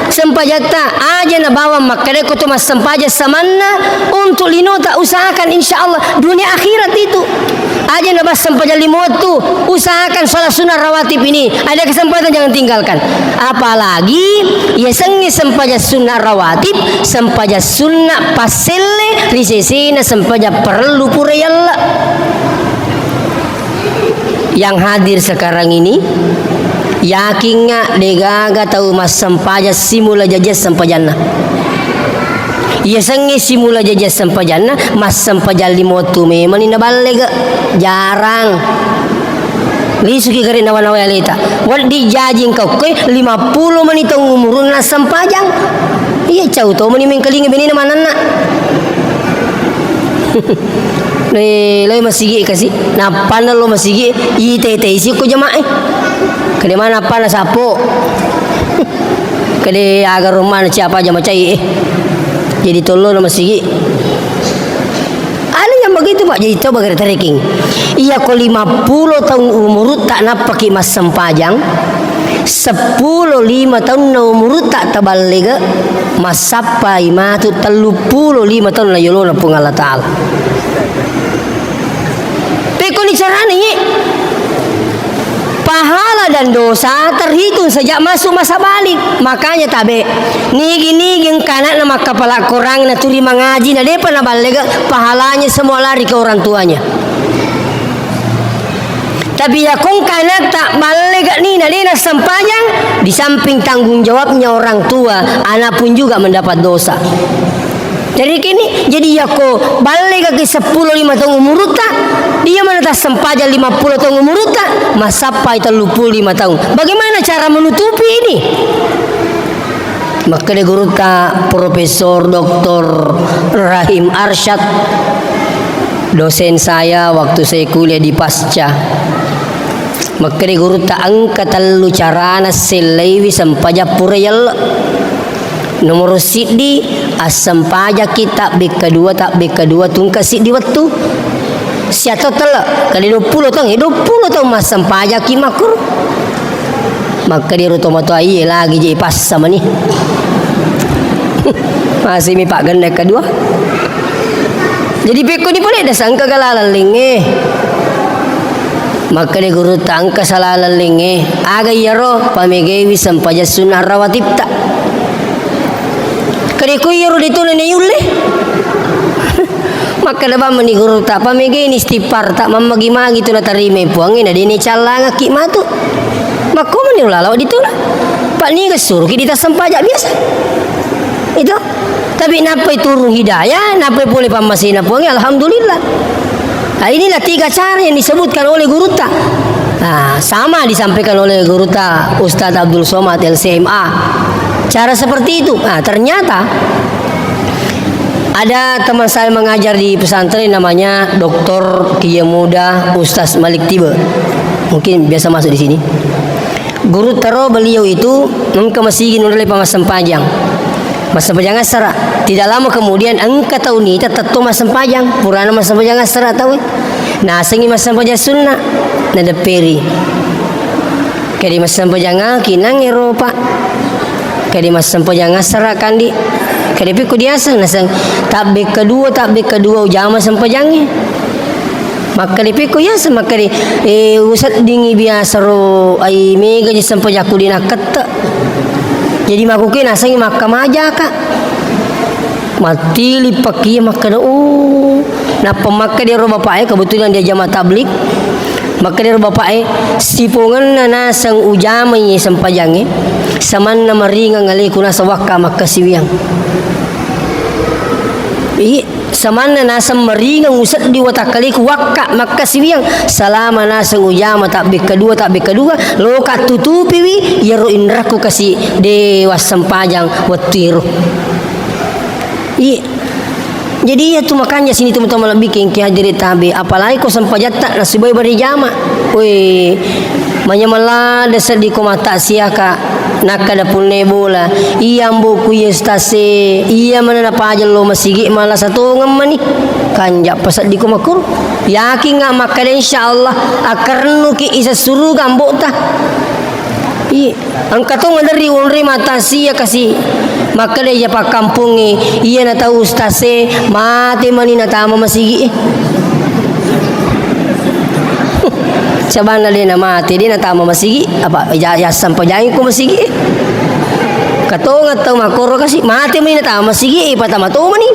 sempajatta, aja na bawang makkeda ko to massempajang samanna untuk linota, usahakan insya Allah dunia akhirat itu. Aja na bas sempajang lima wettu, usahakan salat sunnah rawatib ini. Ada kesempatan jangan tinggalkan. Apalagi yasengnge sempajang sunnah rawatib, sempajang sunnah passelle ri sesena sempajang parellu pura yalla. Yang hadir sekarang ini, yakinga degaga tau massempajang simula jaji sempajanna. Yasengnge simula jaji sempajanna, massempajang lima wettu memani naballega. Jarang. Lisuki gare nawa-nawa aleta. Wedding jaji engka okkoe lima puluh mani taung umurunna sempajang. Iya, cau to mani mengkalinga benena mananna. Loi, loi masigi kasi. Nappanna lo masigi, itete isi ko jamaah. Kade mana appanna sapo. Kade aga rumah siapa aja macai eh. Jadi tollo na masigi. Ada yang begitu, Pak, jadi coba kita tracking. Iya ko lima puluh tahun umurutta nappaki massempajang, seppulo lima taunna umurutta taballega, massappai matu tellu puluh lima taunna yolona Puang Allah Ta'ala. Pekkoni carana, ye? Pahala dan dosa terhitung sejak masuk masa balik. Makanya tabe, nigi-nigi engka anakna makkapala Korang, naturi mangaji, na depa naballega, pahalanya semua lari ke orang tuanya. Tapi ya kong kanak tak ballega ni, na dena sempajang, di samping tanggung jawabnya orang tua, anak pun juga mendapat dosa. Jadi kini, jadi yako ballegaki seppulo lima taung umurutta, dia mana tassempajang lima puluh taung umurutta, massappai tellu puluh lima taung. Bagaimana cara menutupi ini? Makkeda gurutta Profesor Doktor Rahim Arsyad, dosen saya waktu saya kuliah di Pasca. Makkeda gurutta engka tellu carana sellaiwi sempajang pura yelle. Nomoro siddi, assempajakki tabbekka dua, tabbekka dua tungka siddi wettu. Siato telle, kali dua puluh taung, eh, dua puluh taung massempajakki makkuro. Makkeda ro tomatoa, "Iye, lagi je passa mani." Masimi paggenna kedua. Jadi pekkoni pole dasa engka gala lallengnge. Makkeda gurutta engka sala lallengnge. Aga iyaro? Pamegaiwi sempajang sunnah rawatibta. Kade ko iyaro de tona nayulle. Makkeda bang mani gurutta, pamegaini istighfarta, mammagi-magi tu natarimai Puangnge, na dene callangakki matu. Makko mani ulala dituna. Pak niga suruki ditassempajang biasa. Itu. Tapi nappai turun hidayah, nappai pole pammasena Puangnge, alhamdulillah. Nah, inilah tiga cara yang disebutkan oleh gurutta. Nah, sama disampaikan oleh gurutta Ustadz Abdul Somad L C M A. Cara seperti itu. Nah, ternyata ada teman saya mengajar di pesantren namanya Doktor Kiai Muda Ustaz Malik Tibe. Mungkin biasa masuk di sini. Gurutta ro beliau itu engka masigi nurale pamassempajang. Massempajang assara. Tidak lama kemudian engka tau nita tetto massempajang. Purana massempajang assara tau. Nasengi massempajang sunna. Nadepperi. Kedi massempajang aki nang ero, Pak. Kedi massempajang assara kandi. Kedi pikku diaseng naseng tabbe kedua, tabbe kedua ujama sempajangnge. Makkeda pekko iyaseng makkeda, eh, useddingi biasa ro, ai mega je sempajakku de' nakkette'. Jadi makkuke nasengngi makkamajaka. Mattili pakkiya makkeda, oh. Nappa makkeda ro bapa'e, kebetulan dia jamaah tablik. Makkeda ro bapa'e, sipongenna naseng ujamai sempajangnge, samanna maringeng aleku naseng wakka makkasiwiang. Iya. Samanna naseng maringeng useddi watakkaleku wakka makkasiwiang, salama naseng ujama tabbekka dua, tabbekka dua, loka tutupiwi iyaro inrakku kasi de' wassempajang wettuero. Iya. Jadi iya tu makanya sini teman-teman lebih kengke hadirin tabe, apalagi ko sempajatta nasibai bari jama. Weh, manyameng ladde seddi ko mata siaka. Nakkeda punna bola, iya ambo'ku iya ustaz e, iya mana napaja lo masigi mala satongeng mani. Kanja' paseddiko makkuro. Yakinga makkeda insyaallah akkarennuki isa suruga ambo'ta. Iya, engka to maderri onroi mata sia kasi makkeda iya pakkampongnge, iya na tau ustaz e, mate mani natama masigi e. Sabanna de' namate, de' natama masigi, apa, ja-, jassampajangi ko masigi. Katongeng tau makkoro kasi, mate mani natama masigi, eh, patama to mani.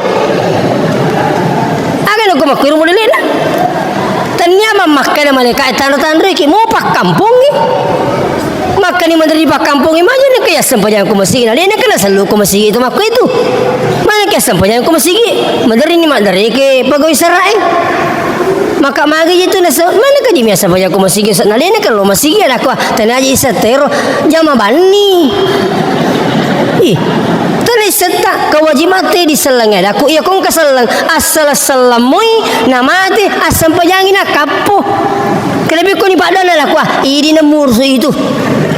Aga nako makkoro modelena. Tania mammakkeda malaika tanro-tanro iki mo pakkampongi. Makkani maderri pakkampongi maja naka yassempajang ko masigi, na de' naka nasellu ko masigi itu makko itu. Mana ke yassempajang ko masigi? Maderri ni maddareke pegawai sarae. Maka magi itu nasa, mana ka jimi asal banyak ko masigi, sa-, nalena kan lo masigi ada ko, tanya aja isa tero, jama banni. Ih, tanya setta, kewajiban te di seleng ada ko, iya kong ka seleng, asal seleng moi, na mate, asal pajangi na kappo. Kelebi ko ni pada na ko, ah, idi na mursu itu.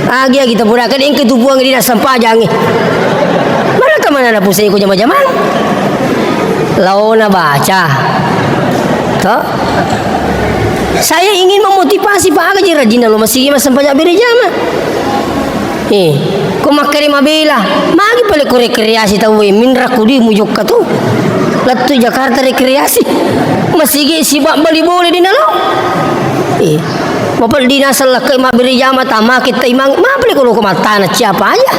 Agi-agi tapura, kada engke tu buang di na sampajangi. Mana ka mana na pusai ko jama-jamang. Laona baca. To? Saya ingin memotivasi, Pak, aga je rajin lo masigi massempajang bere jama. Eh, ko makkere mabela, magi pale ko rekreasi tau e, minra kudi mujokka tu. Lettu Jakarta rekreasi. Masigi sibak bali bole di nalo. Eh, mapel di nasal ke mabere jama tamake taimang, mapel ko lo ko matana siapa aja.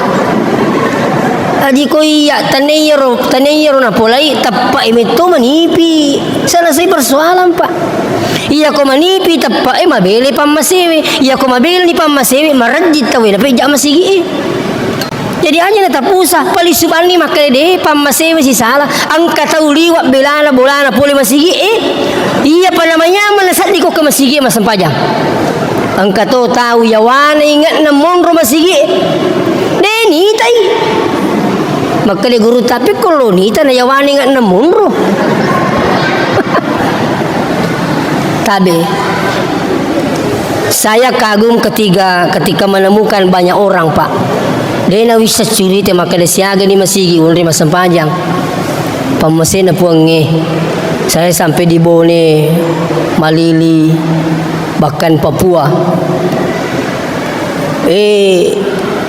Aji ko iya, taneyaro, taneyaro napolai, teppa e metto manipi. Selesai persoalan, Pak. Iya ko manipi teppa e mabele pammasewe. Iya ko mabele ni pammasewe, marejji tawe na pejja masigi e. Jadi aja na tapusa, palisu banni makkeda de pammasewe sisala. Engka tau liwa belana bolana pole masigi e. Iya pa namanyameng na saddi ko ke masigi e massempajang. Engka to tau yawana inge'na monro masigi. De nitai. Makkeda guru, tapi ko lo nita na yawana inge'na monro. Tabe. Saya kagum ketika, ketika menemukan banyak orang, Pak. De na wissa curita makkeda siaga ni masigi unri massempajang. Pammasena puangnge. Saya sampai di Bone, Malili, bahkan Papua. Eh,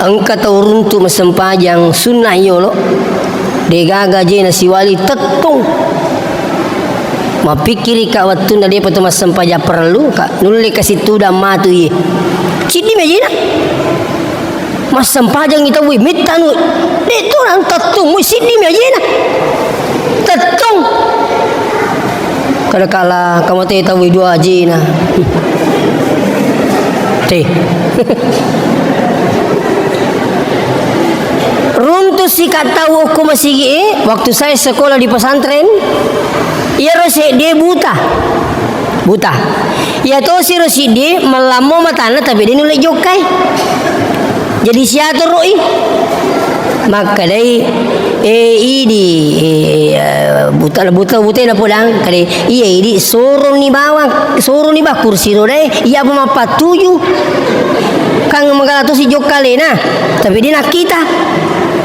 engka tau runtu massempajang sunna yolo. Degaga je nasiwali tettong. Mapikkirika wettunna depa tu massempajang parellu ka, nulle kasi tudang matu iye. Ciddi mi ajena. Massempajang i tauwe, metta anu, de' torang tettong, mui siddi mi ajena. Tettong. Kada kala kamate tauwe dua ajena. Te. Runtu sika tau okko masigi e, waktu saya sekolah di pesantren, iyaro seddi buta. Buta. Iya tosi ro siddi, mellammo matanna, tapi de nulle jokkai. Jadi siatoroi. Makkedai, eh, idi, eh, buta, buta, buta na podang. Kade, iya idi, soroni bawang, soroni ba kursi roda e, iya apa mappattuju. Kang magala tosi jokka lena, tapi de nakkita.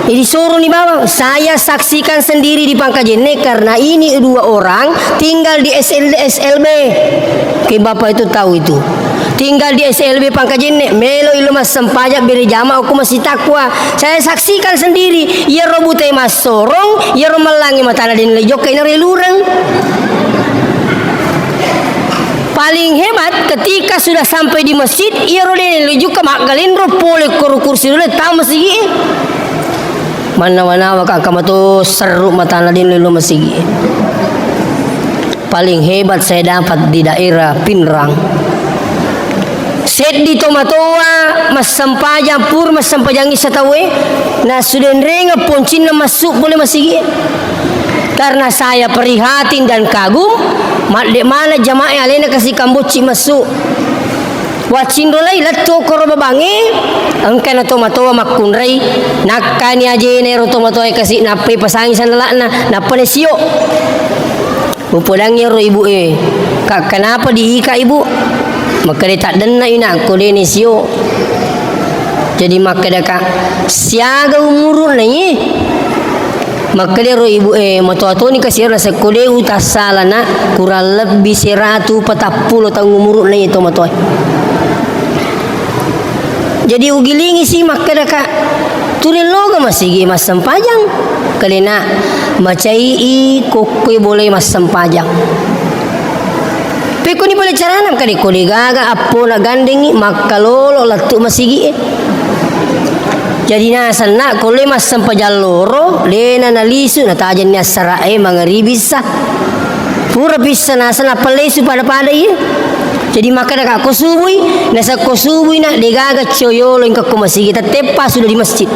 Jadi soroni bawang, saya saksikan sendiri di Pangkajenne karena ini dua orang tinggal di S L D S L B. Oke, Bapak itu tahu itu. Tinggal di S L B Pangkajenne, melo ilo massempajang bere jama okko masjid Taqwa. Saya saksikan sendiri, iyaro butai massorong, iyaro mellangi matana den le jokka ina relureng. Paling hebat ketika sudah sampai di masjid, iyaro de' lujuka maggalenro pole koro kursi dolo tama masigi. Mannawa-nawa ka engka mato serru matana de' lo masigi. Paling hebat saya dapat di daerah Pinrang. Seddi tomatoa massempajang, pur massempajangi sataue, nasudenrengeng poncinna massu pole masigi. Karena saya prihatin dan kagum, madde mana jamaah alena kasi kambocci massu. Waccinrolai lettu koro babangnge, engkana tomatoa makkunrai, nakkani ajena ero tomatoa kasi nappai pasangi sandala'na, nappa nasio. Upodangngi ero ibu e, "Kak, kenapa diika, Ibu?" Makkeda, "Taddenna ina ko de' nasio." Jadi makkeda, "Kak, siaga umuruna iye?" Makkeda ero ibu e, "Matoa toni kasi ero, nasekko de' utassalana, kurang lebbi seratu patappulo taung umuruna iye tomatoa." Jadi ugilingi si makkeda, "Kak, turilloga masigi massempajang?" Kalena, "Macai i kokkoi bole massempajang." Pekkoni pole carana, kade ko de' gaga appona gandengi makkalolo lettu masigi e. Jadi nasenna ko le massempajang loro, dena nalisu, natajenni assara e mangaribi issa. Pura pissa naseng nappa lesu pada-pada iye. Jadi makkeda ka ko subui, nasakko subui na de' gaga coyolo engka ko masigi, tetteppa sudah di masjid.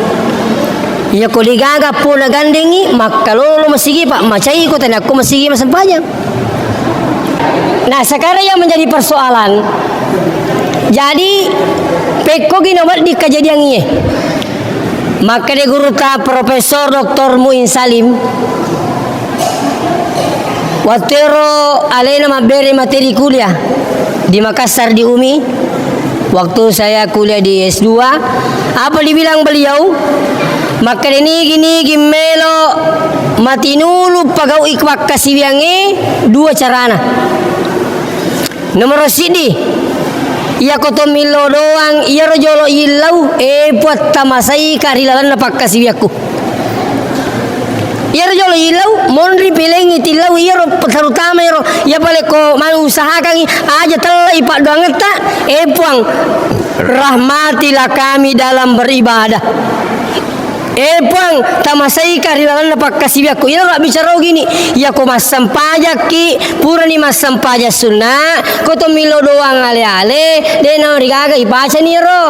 Iya ko de' gaga appona gandengi makkalolo masigi, pa macai ko tena ko masigi massempajang. Nah, sekarang yang menjadi persoalan, jadi pekkogi nawedding kejadian iye. Makkeda gurutta Profesor Doktor Muin Salim, wattuero alena mabbere materi kuliah di Makassar, di umi, waktu saya kuliah di S dua, apa dibilang beliau? Makkeda nigi-nigi melo matinulu pagau'i pakkasiwiangnge, dua carana. Nomoro siddi, iyako to millo doang, iyaro jolo yillau, e Puang, tamasaika ri lalenna pakkasiwiakku. Iyaro jolo yillau, monri pilengngi tillau, iyaro terutama iyaro, iya pale ko mau usahakangngi, aja tellai paddoangetta, e Puang, rahmatilah kami dalam beribadah. E Puang, tamasaika ri lalenna pakkasiwiakku. Iyaro abbicara ogini, iyako massempajakki, purani massempajang sunna, ko to millo doang ale-ale, de' na rigaga ipacani ro.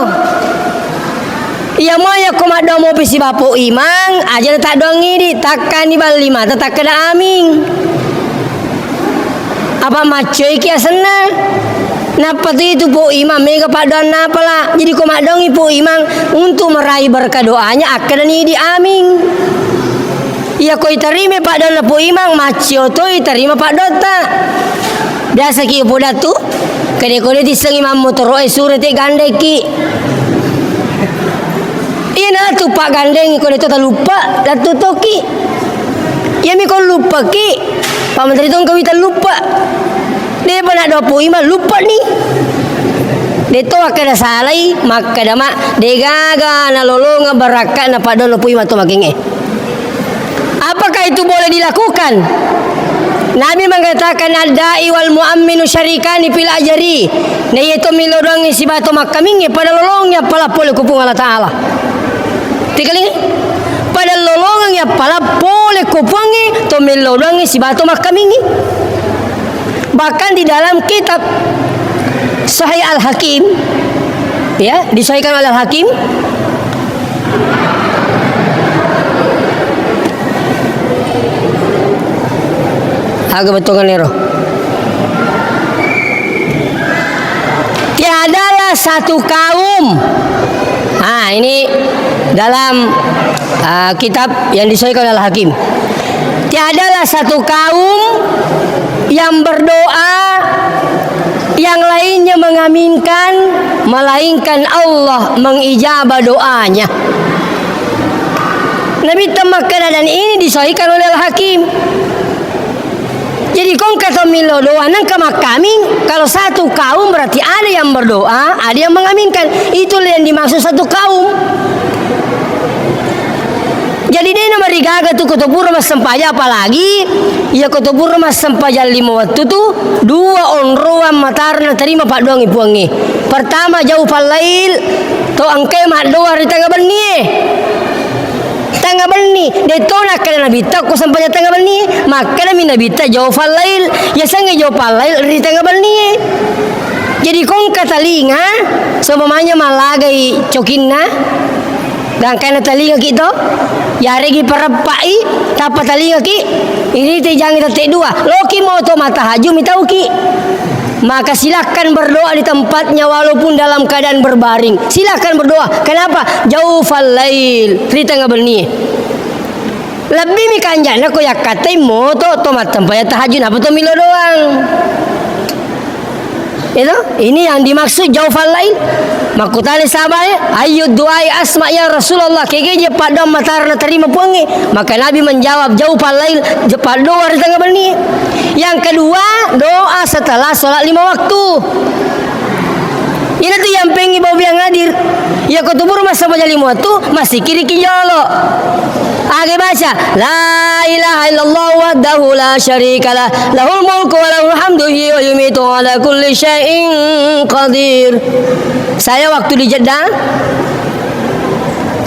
Iya mua iyako maddoang mopi sibawa Po Imang, aja na taddoang idi, takkani balli mata takkeda aming. Apa maccoiki asenna? Nappa tu itu Po Imang mega paddoanna pala. Jadi ko maddoangi Po Imang untuk meraih berkah doanya, akkedani di aming. Iya ko iterima paddoanna Po Imang, maccio to iterima paddoatta. Biasa ki podatu, kede-kode tissengi mammotoro e sure te gandeki. Iyana tu paggandengi ko de to taluppa, lettu toki. Iyami ko luppaki, Pak Menteri tongka wita luppa. Depa naddoang Po Imang luppani. De to makkeda salai, makkeda ma, degaga nalolongeng barakka'na paddoanna Po Imang to makengnge. Apakah itu boleh dilakukan? Nabi mengatakan, "Ad-da'i wal mu'amminu syarikani fil ajri." Naiya to millo doangngi sibawa to makkamingnge, pada lolongngi appala pole ku Puang Allah Ta'ala. Tikalingi? Pada lolongengngi appala pole ku Puangnge to millo doangngi sibawa to makkamingnge. Bahkan di dalam kitab Sahih Al-Hakim, ya, disahihkan oleh Al-Hakim, aga bettuanna ero. Tiadalah satu kaum. Ah, ini dalam, ah, kitab yang disahihkan oleh Al-Hakim. Tiadalah satu kaum yang berdoa, yang lainnya mengaminkan, melainkan Allah mengijabah doanya. Nabitta makkeda, dan ini disahihkan oleh Al-Hakim. Jadi, ko engka to millo doang, nengka makkaming, kalau satu kaum berarti ada yang berdoa, ada yang mengaminkan. Itulah yang dimaksud satu kaum. Jadi, Dena marigaga tu ko to pura massempajang, apalagi iya ko to pura massempajang lima wettu tu, dua onroang matara natarima paddoangngi Puangnge. Pertama, jaufal lail, to engkae maddoa ri tengnga bennie. Tengnga benni, de to nakkeda Nabitta ko sempajang tengnga benni, makkedami Nabitta jaufal lail, yasengnge jaufal lail ri tengnga bennie. Jadi ko engka talinga, seumpamanya mallagai cokinna, gangkanna talingaki to, yaregi pareppai, tappa talingaki, ini te jangi tette dua, loki moto mattahajud mitauki. Maka silakan berdoa di tempatnya walaupun dalam keadaan berbaring. Silakan berdoa. Kenapa? Jaufal lail, ri tengnga benni. Lebbi mi kanjana ko yakkattai moto to mattempajang tahajud, apa to milo doang. Itu, ini yang dimaksud jaufal lail. Makkutana sahabae, "Ayyu du'ai asma ya Rasulullah?" Kege je paddoang matara natarima Puangnge. Maka Nabi menjawab, jaufal lail, je-, paddoa ri tengnga benni. Yang kedua, doa setelah sholat lima waktu. Ina tu yang pengi bau biang hadir. Ya ko tubur masa baca lima waktu, masih kiri ki jolo. Age baca, la ilaha illallah wahdahu la syarikalah, lahul mulku wa lahul hamdu, yuhyi wa yumitu wa ala kulli syai'in qadir. Saya waktu di Jeddah,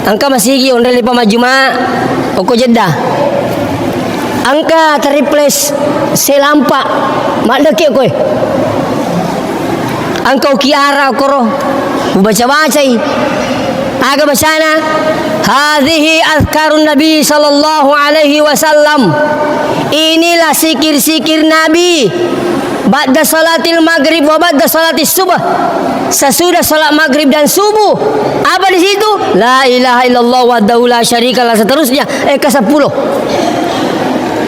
engka masigi onrang lepa majjuma, okko Jeddah. Engka teriples selampa, maddeki koe. Engka uki ara okoro, ubaca-bacai. Aga bacana? Hadhihi azkarun Nabi sallallahu alaihi wasallam. Inilah sikir-sikir Nabi. Ba'da salatil maghrib wa ba'da salatis subh. Sesudah salat maghrib dan subuh. Apa di situ? La ilaha illallah wahdahu la syarikalah, seterusnya. Eh, ke sepuluh.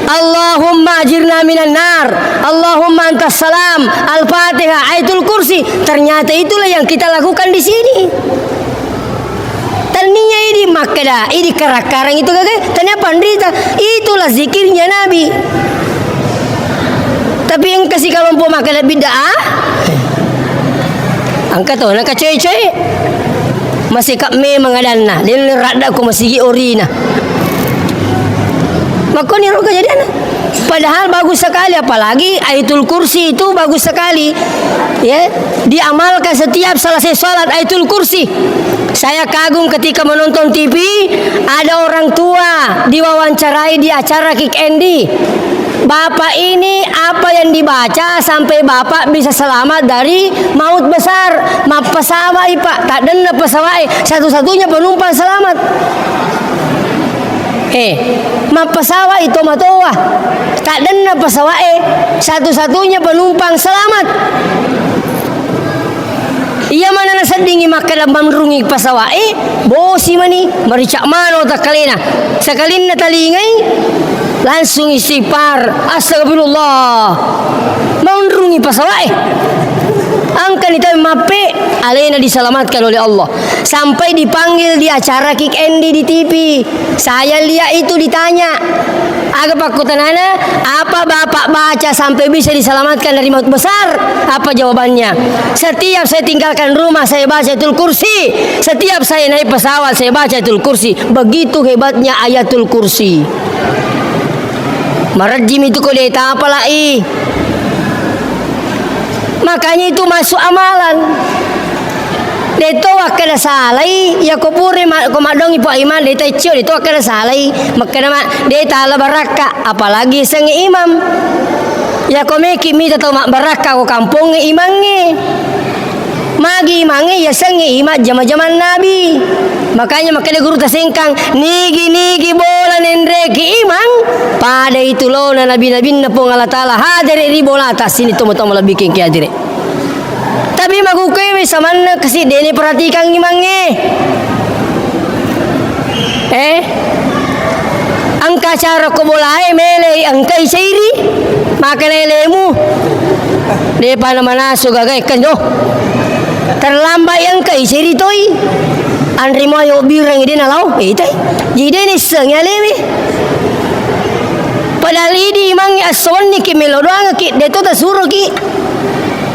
Allahumma ajirna minan nar. Allahumma antas salam. Al-Fatihah, Ayatul Kursi. Ternyata itulah yang kita lakukan di sini. Tania idi makkeda, idi karang-karang itu gaga, tania panrita. Itulah zikirnya Nabi. Tapi engka si kelompok makkeda bid'ah. Engka to, naka coy-coy. Masih kak memang adanna, dia radda ko masigi orina. Makkoni ro kejadian. Padahal bagus sekali, apalagi Ayatul Kursi itu bagus sekali. Ya, diamalkan setiap selesai sholat Ayatul Kursi. Saya kagum ketika menonton T V, ada orang tua diwawancarai di acara Kick Andy. Bapak ini apa yang dibaca sampai Bapak bisa selamat dari maut besar? Mappasawa'i, Pak. Taddenna pasawae, satu-satunya penumpang selamat. Eh, mappasawa'i tomatoa. Taddenna pasawae, satu-satunya penumpang selamat. Iya mana naseddingi makkeda manrungi pasawae, bosi mani, maricak mano takkalena. Sakalinna talingai, langsung istighfar, astagfirullah. Manrungi pasawae. Angkani tawe mappe, alena diselamatkan oleh Allah. Sampai dipanggil di acara Kick Andy di T V. Saya lihat itu ditanya, aga pakkutanana, apa Bapak baca sampai bisa diselamatkan dari maut besar? Apa jawabannya? Setiap saya tinggalkan rumah, saya baca Ayatul Kursi. Setiap saya naik pesawat, saya baca Ayatul Kursi. Begitu hebatnya Ayatul Kursi. Marejjimi tu ko de tapalai. Makanya itu masuk amalan. De to wakkeda salai, ya ko pura ma-, ko maddongi Pak Imam, de to cio, de to wakkeda salai, makkeda ma, de tala barakka, apalagi sengnge imam. Ya ko meki mita tau mabbarakka ko kampongnge imangnge. Magi imangnge ya sengnge imam jama-jaman Nabi. Makanya makkeda guru tasengkang, nigi-nigi bola nenreki imang, pada itu lona nabi-nabinna Puang Allah Taala hadere ri bolata sini tomo-tomo lebbi kengki hadere. Tapi magukewe samanna kasi dene perhatikan imangnge. Eh? Engka acara ko bolae mele engka icairi. Maka lelemu. Depa na manasu gaga ekkan jo. Terlambat engka icairi toi. Anri mo ayo bireng ide na lao. Eh, tai. Jadi dene sengi alewe. Padahal idi imangnge esso wenni ki melo doang ki, de to tasuro ki.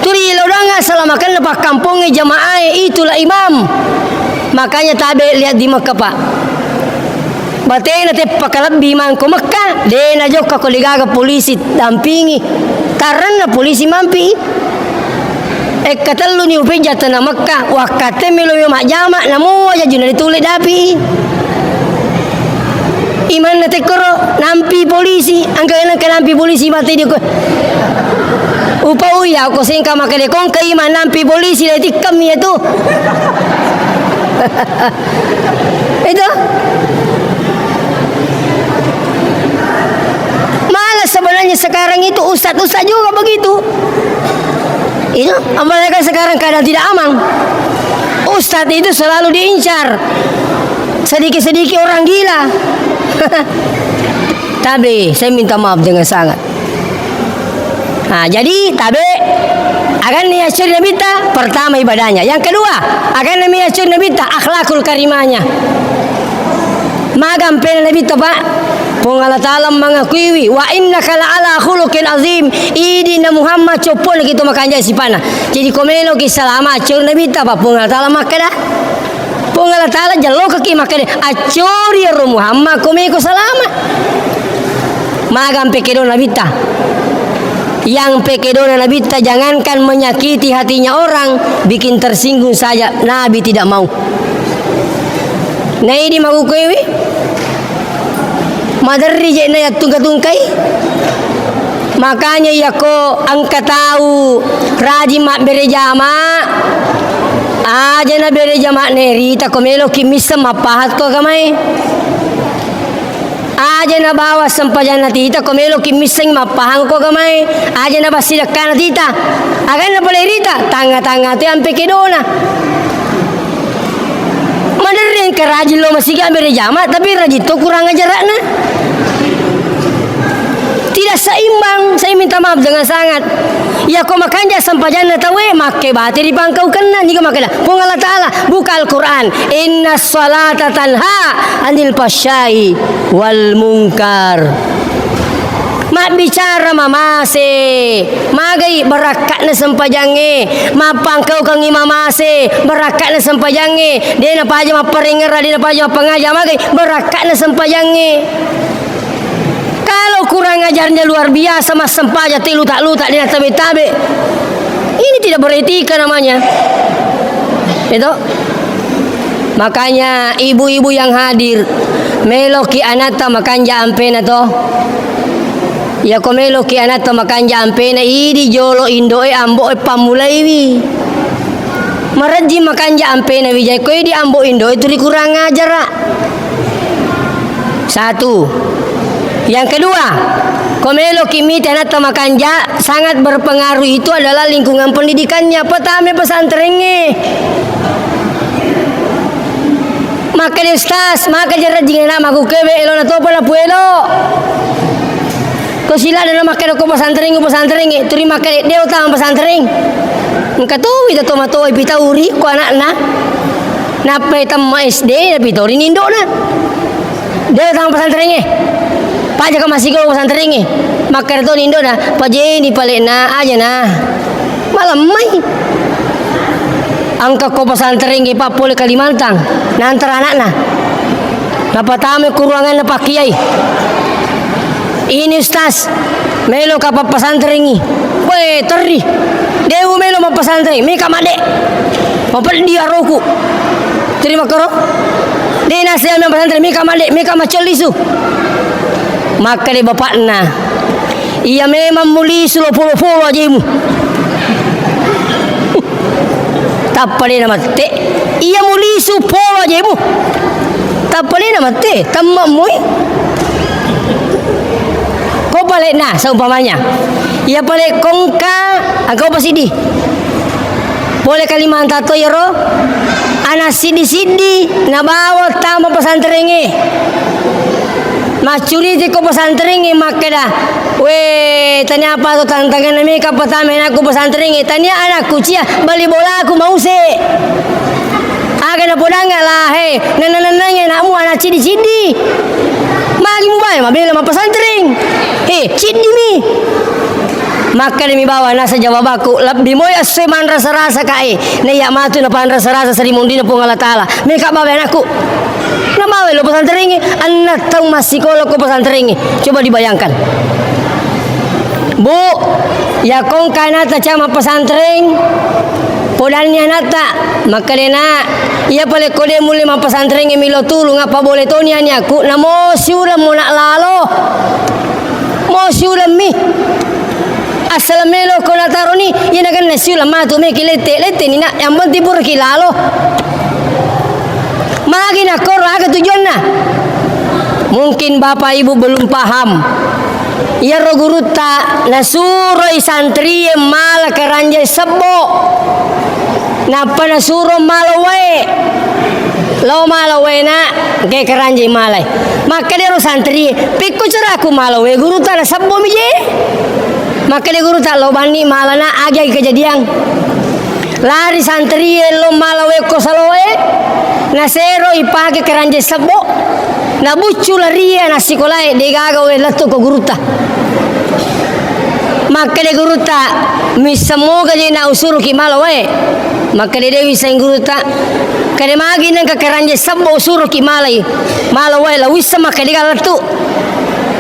Tuli lo doang assalamakenna pakkampongnge jamaae, itulah imam. Makanya tabe lihat di Mekah, Pak. Batena teppa kalebbi mangko Mekka, de najokka ko degaga polisi dampingi. Karena polisi mampi. Ekka telluni upejja tana Mekka, wakkatte melo majjama, namoa jajuna ditule dapi. Imanna tekkoro, nampi polisi, angka, angka nampi polisi mate di ko. Upa uya ko sengka makade kongka iman nampi polisi le tikkam iya tu. Itu. Malah sebenarnya sekarang itu ustadz-ustadz juga begitu. Itu, apalagi kan sekarang keadaan tidak aman. Ustadz itu selalu diincar. Sedikit-sedikit orang gila. Tapi saya minta maaf dengan sangat. Nah, jadi tabe, aganna yaccuri Nabitta, pertama ibadahnya. Yang kedua, aganna mi yaccuri Nabitta, akhlakul karimahnya. Maga ampena Nabitta, Pak? Puang Allah Ta'ala mangakuiwi, "Wa innaka la ala khuluqin azim." Idi na Muhammad, coppona kitu makanja sipana. Jadi ko meloki salama, accuri Nabitta, Pak, Puang Allah Ta'ala makkeda. Puang Allah Ta'ala jallokaki makkeda, "Accori ero Muhammad, ko meko salama." Maga ampe kedona Nabitta. Yang pekedona Nabitta, jangankan menyakiti hatinya orang, bikin tersinggung saja Nabi tidak mau. Naidi magukuewi? Maderri je na yattungka-tungkai. Makanya iyako engka tau rajin mabbere jama, aja na bere jama nerita ko meloki misseng mappahang ko agamae. Aja na bawa sempajanna tita ko meloki misseng mappahang ko agamae. Aja na bassidekkana tita. Aganna pole rita, tangnga-tangnga te ampe kedona. Maderri engka rajin lo masiga bere jama, tapi rajin to kurang ajarakna. Tidak seimbang, saya minta maaf dengan sangat. Iya ko makanja sempajanna tawe, makke bate ri pangkaukenna, niga makkeda, Puang Allah Ta'ala, buka Al-Quran, "Inna salata tanha anil fahsyai wal munkar." Mabbicara mamase, magai barakka'na sempajangnge, mappangkaukengngi mamase, barakka'na sempajangnge, de napaja mapparengngera, de napaja mappangaja, magai barakka'na sempajangnge. Kalau kurang ajarnya luar biasa, massempajang te luta-luta, de natabe-tabe. Ini tidak beretika namanya. Itu. Makanya ibu-ibu yang hadir, meloki anatta makanja ampena to. Iya ko meloki anatta makanja ampena, idi jolo indoe amboe pammulaiwi. Marejji makanja ampena wijai ko idi ambo indoe tuli kurang ajara. Satu. Yang kedua, ko meloki mita anatta makanja, sangat berpengaruh itu adalah lingkungan pendidikannya. Pertama, pesantrengnge. Makkeda ustaz, maka jarajing anak maku kewe, elona topa na puelo. Ko sila dana makkeda ko pesantrengnge, pesantrengnge, turi makkeda de utama pesantren. Engka towi to matoa pitauri ko anakna. Nappai temma S D, napitauri nindona. De tang pesantrengnge. Pajaka masiko pesantrengnge. Makkeda to nindona, pajeni palena, ajana. Malemmai. Engka ko pesantrengnge pappole Kalimantan, nantara anakna. Napatama ku ruanganna pakkiai. Ini ustaz, melo ka pappasantrengngi. Weh, terri. Dewu melo mappasantreng, meka madde. Mapeddi aroku. Terima karo. De nasi ame pasantreng, meka madde, meka macol lisu. Makkeda bapakna, iya memang mulisu lo polo-polo ajemu. Tappa de namatte. Iya mulisu polo ajemu. Tappa de namatte, tamma moi. Ko palena, seumpamanya. Iya pale kongka, engka upa siddi. Pole Kalimantan to iyaro, ana siddi-siddi nabawa tama pesantrengnge. Maccuriti ko pesantrengnge makkeda, "We, tania apa to tantanganna meka patama anakku pesantrengnge? Tania anakku cia bali bolaku mause." Aga napodangnga lahe, nenna-nennangngi anakmu anak ciddi-ciddi. Magi mubae mabela mappesantreng? He, ciddimi. Makkedami bawa nasa jawabakku, lebbi moi esso manrasa-rasa kae. Naiya matu napanrasa-rasa seri mondina Puang Allah Ta'ala. Meka bawa anakku. Namawe lo pesantrengnge, enneng taung massikola ko pesantrengnge. Coba dibayangkan. Bu, yakko engka ana'ta ca mappesantreng, podanni ana'ta, makkedai, "Nak, iya pale ko de mulle mappesantrengnge milo tulung, apa bole toni aniakku, namo siulemmo nak lalo." Mo siulemmi. Assaleng melo ko nataroni, iya nagenna siuleng matu meki lette, letteni nak, yang penting puraki lalo. Magi nakkoro aga tujuanna? Mungkin Bapak Ibu belum paham. Iyaro gurutta nasuroi santrie mala karanjai sebbo. Nappa nasuro mala wae. Lao mala wae, Nak, engkae karanjai malai. Makkedaro santrie, "Pekko caraku mala wae, gurutta nasebbomi je?" Makkeda gurutta, "Lao banni mala, Nak, agi-agi kejadian." Lari santrie lo mala wae ko saloe, nasero ipake karanjai sebbo, nabuccu larie nassikolae, degaga wae lettu ko gurutta. Makkeda gurutta, "Misseng moga je na usuruki mala wae?" Makkeda, "De wisseng gurutta." "Kede magi nengka karanjai sebbo usuruki malai, mala wae, la wisseng makkeda degaga lettu?"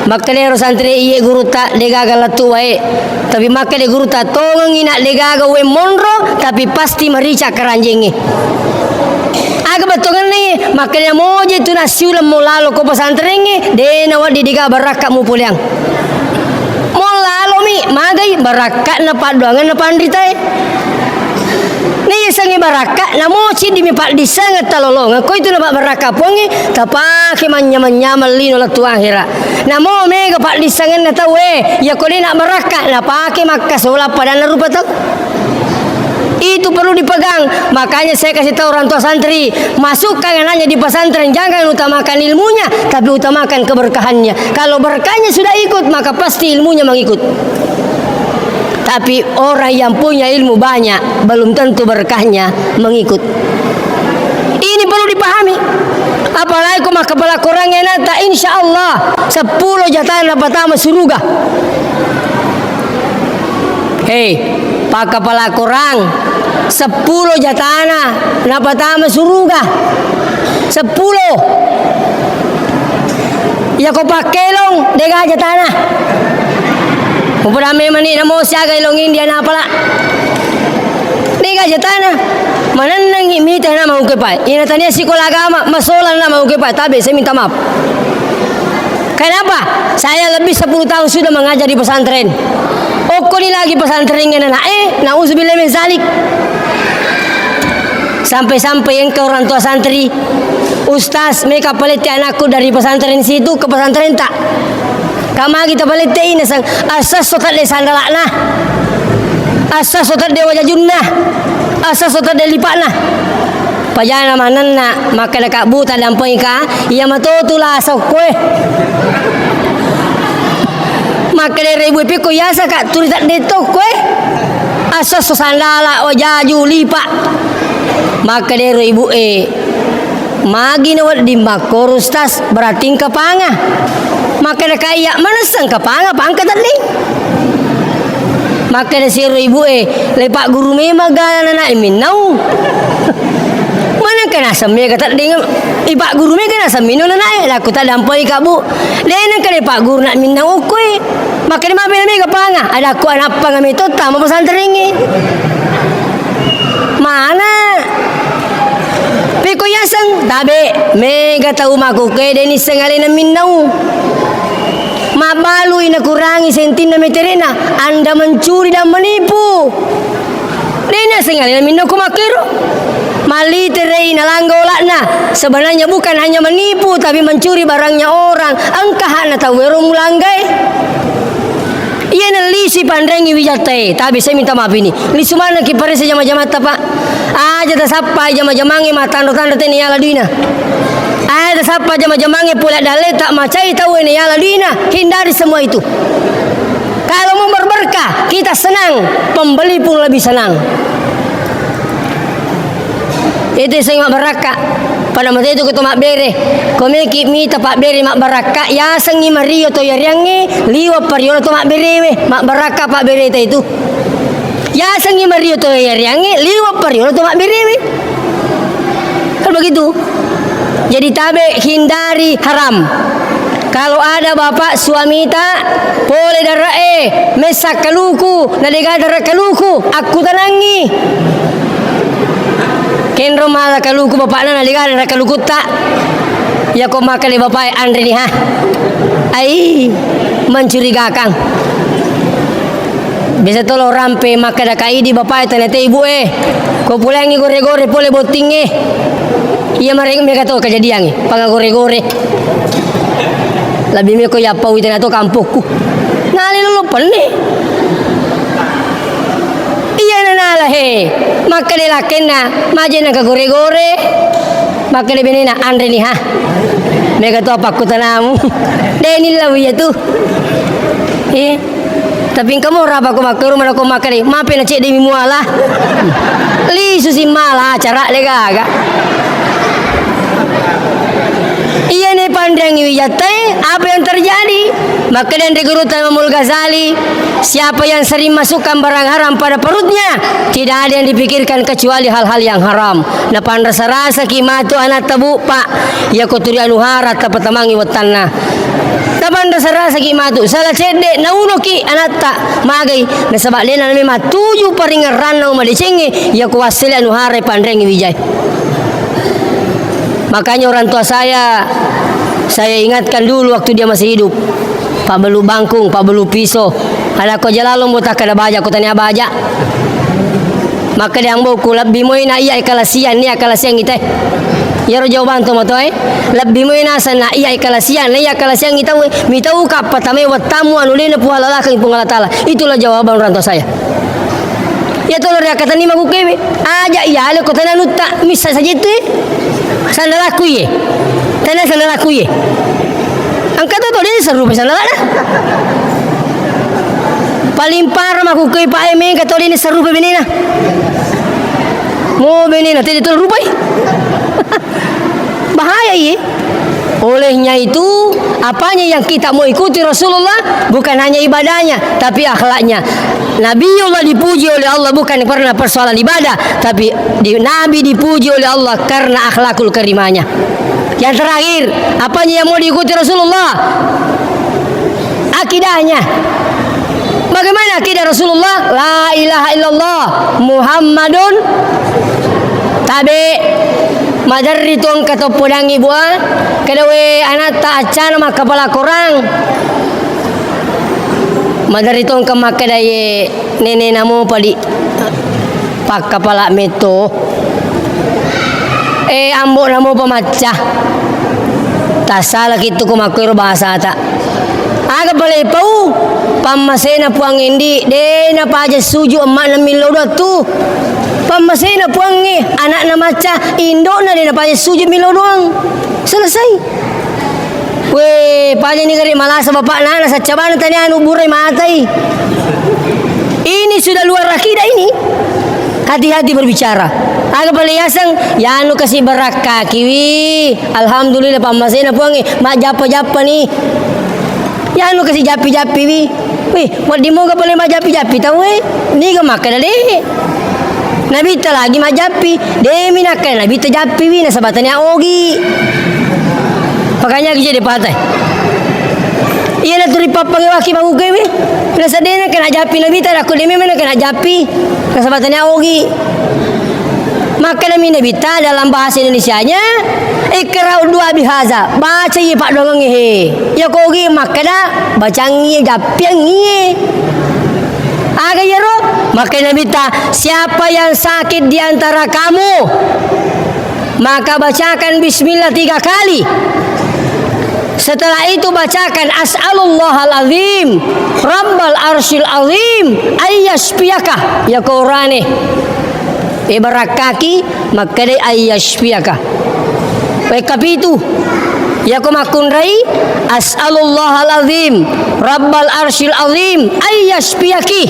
Makkedaro santrie, "Iye gurutta, degaga lettu wae." Tapi makkeda gurutta, "Tongengi nak, degaga wae monro, tapi pasti marica karanjengnge." Aga bettuangenna iye? Makkeda, "Moje tu nassiulemmo lalo ko pesantrengnge, de nawedding degaga barakka mupoleang." Mo lalomi, magai barakka'na paddoangenna panritae. Naiyasengnge barakka, namo ciddimi paddissengeng talolongeng, ko itu napabbarakka Puangnge, tapake manynyameng-nyameng lino lettu ahera. Namo mega paddissengenna tauwe, yako de nabbarakka, napake makkasolang padanna rupa tau. Itu perlu dipegang. Makanya saya kasih tahu orang tua santri, masukkan anaknya di pesantren, jangan utamakan ilmunya, tapi utamakan keberkahannya. Kalau berkahnya sudah ikut, maka pasti ilmunya mengikut. Tapi orang yang punya ilmu banyak, belum tentu berkahnya mengikut. Ini perlu dipahami. Apalagi ko makkapala Korang ana'ta, insya Allah seppulo jatana patama suruga. Hei, pakkapala Korang, seppulo jatana napatama suruga. Seppulo. Yako pakkelong, degaga jatana. Mupoda memang ni namo siaga elong India napala. Degaga jatana. Manennengi mita na maukepa. Ina tania sikola agama, masolang na maukepa, tabe saya minta maaf. Kenapa? Saya lebih sepuluh tahun sudah mengajar di pesantren. Okkoni lagi pesantren ngena na, eh, nauzubillah min zalik. Sampai-sampai engka orang tua santri, "Ustaz, meka palette anakku dari pesantren situ ke pesantren ta?" "Kamagi tapalettei?" Naseng, "Assesso tedde sandala'na, assesso tedde wajajunna, assesso tedde lipa'na." Pajana manenna, makkeda, "Kak Bu, taddampengika, iya matotu lasa okkoe." Makkedaro ibu e, "Pekko yasa, Kak, tuli tedde tokkoe? Assesso sandala, wajaju, lipa." Makkedaro ibu e, "Magi nawedding makkoro, Ustaz? Berarti engka panga." Makkeda, "Kaiya manessa engka panga, pangka tedding." Makkeda siro ibu e, "Le pagguru memang gala nana minnau." Manengka naseng mega tedding, ipagguru mega naseng minnau nana e, lakku taddampoi ka, Bu. De nengka de pagguru na minnau okkoi. Makkeda mabela mega panga, adakku anappanga meto tama pesantrengnge. Mana? Pekko yaseng, tabe, mega tau makkukue de nisseng alena minnau. Mabbalui nakurangi sentinna meterena, Anda mencuri dan menipu. De naseng alena minnau ko makkero. Malliterei nalangga ola'na. Sebenarnya bukan hanya menipu, tapi mencuri barangnya orang. Engka hakna tauwero mulanggae. Iya nallisu panrengi wijattae, tabe saya minta maaf ini. Lisu manengki parese jama-jamatta, Pak. Aja tasappai jama-jamangnge mattanro-tanro tena yala duina. Aja tasappa jama-jamangnge pole dalle tak macai tau ene yala duina. Hindari semua itu. Kalau mau berberkah, kita senang, pembeli pun lebih senang. Itu seng mabbarakka. Pada mate itu ko to mabbere. Ko meki mita pabbere mabbarakka, yasengngi mario to yariangnge, liwa pariolo to mabberewe, mabbarakka pabbereta itu. Yasengngi mario to yariangnge, liwa pariolo to mabberewe. Kan begitu. Jadi tabe hindari haram. Kalau ada bapak suamita pole dare'e messa kaluku na dega dare kaluku, akkutanangi. Kenro mala kaluku bapakna na dega dare kalukutta. Yako makkeda bapak e, anre ni ha. Ai, mencurigakan. Biasa tolo rampe makkeda ka idi bapak e, tena te ibu e. Ko pulengi gore-gore pole bottingnge. Iya mareng mega to kejadiangnge, pangagore-gore. Lebbi meko yappa witana to kampokku. Nale lolo penne. Iya nanala he. Makkeda lakkenna, maje na kagore-gore. Makkeda benena, anre ni ha. Mega to pakkutanamu. Deni lawi ya tu. Eh. Tapi engka mo rapa ko makkero mana ko makkeda, mape na cedde mi muala. Lisu si mala acara de gaga. Iya ne pandangi wijatai, apa yang terjadi? Makkeda anre guru Imamul Ghazali, siapa yang sering masukkan barang haram pada perutnya, tidak ada yang dipikirkan kecuali hal-hal yang haram. Napanrasa-rasaki matu anatta bu, Pak. Iya ko turi anu hara tapatamangi wettanna. Tapanrasa-rasaki matu, sala cedde, naunoki anatta, magai, nasaba de nami matuju paringerranna umadecengnge, iya ko wassele anu harai panrengngi wijai. Makanya orang tua saya, saya ingatkan dulu waktu dia masih hidup. Pak Belu Bangkung, Pak Belu Piso, anakko jalalo mo takkada baja, ko tania baja. Makkeda amboku, lebbi moi na iya ikalasiang, ni ikalasiang ita. Iyaro jawaban to matoe, lebbi moi naseng na iya ikalasiang, na iya ikalasiang ita we, mitau kappa tamai wettammu anu dena puhalalakeng Puang Allah Taala. Itulah jawaban orang tua saya. Iya tolo riakkatenni makukewe. Aja iya le kotana nutta, missa saja itu. Sandalaku iye. Tana sandalaku iye. Engka to, to de serrupai sandalana. Paling parah makkukkuwe Pak e, mega to de serrupai benena. Mo benena tede to rupai. Bahaya iye. Olehnya itu, apanya yang kita mau ikuti Rasulullah, bukan hanya ibadahnya, tapi akhlaknya. Nabiullah dipuji oleh Allah bukan karena persoalan ibadah, tapi di, Nabi dipuji oleh Allah karena akhlakul karimahnya. Yang terakhir, apanya yang mau diikuti Rasulullah? Akidahnya. Bagaimana akidah Rasulullah? La ilaha illallah Muhammadun tabe. Maderri tu engka toppodangi bua, kedawe anatta accana makkapala korang. Maderri tu engka makkedaye nene namo padi. Pakkapala metto. Eh, ambo namo pamacca. Tassalaki tu ko makkuero bahasata. Aga pale pau? Pammasena Puang endi, de napaja suju emma'na millo doang tu. Pammasena Puangnge, anakna macca, indokna de napaja suju millo doang. Selesai. We, pajani gare malasa bapakna, na saccabana tania anu burai matai. Ini sudah luar akidah ini. Hati-hati berbicara. Aga pale yaseng, yanu kasi barakkakiwi. Alhamdulillah pammasena Puangnge, majjappa-jappa ni. Yanu kasi jappi-jappiwi. Wih, wedding moga pale majappi-jappi tauwe. Niga makkeda de. Nabitta lagi majappi. Demi nakkeda nabitta jappiwi nasaba tania ogi. Pakanya gije de patai. Iya naturi pappangewaki magugewe. Nasadena kena jappi nabitta, dakko demi mana kena jappi. Nasaba tania ogi. Makkedami Nabitta dalam bahasa Indonesianya, "Iqra'u du'a bihaza." Baca iye paddoangengnge he. Iya kogi makkeda, bacangngi iye, jappiangngi iye. Aga iyaro? Makkeda Nabitta, "Siapa yang sakit di antara kamu, maka bacakan bismillah tiga kali. Setelah itu bacakan, 'As'alullahal azim, rabbal arsyil azim, ayyashfiyaka.'" Iya korane. E barakkaki, makkedai, "Ayyashfiyaka." Wekka pitu. Yako makkunrai, "As'alullahal azim, rabbal arsyil azim, ayyashfiyaki."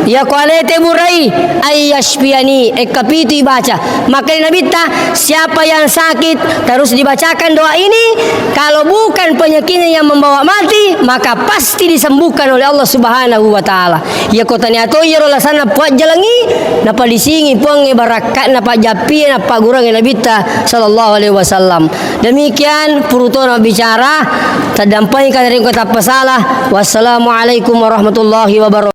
Iya ko alete burai, ayyashfiyani, ekka pitu ibaca. Makanya Nabitta, siapa yang sakit terus dibacakan doa ini, kalau bukan penyakitnya yang membawa mati, maka pasti disembuhkan oleh Allah Subhanahu wa Ta'ala. Iya ko tania to iyaro lasanna puajjalengi, napalisingi Puangnge barakka'na pajjappie nappagguruangnge Nabitta sallallahu alaihi wasallam. Demikian purutona bicara, taddampengika narekko tappa sala. Wassalamualaikum warahmatullahi wabarakatuh.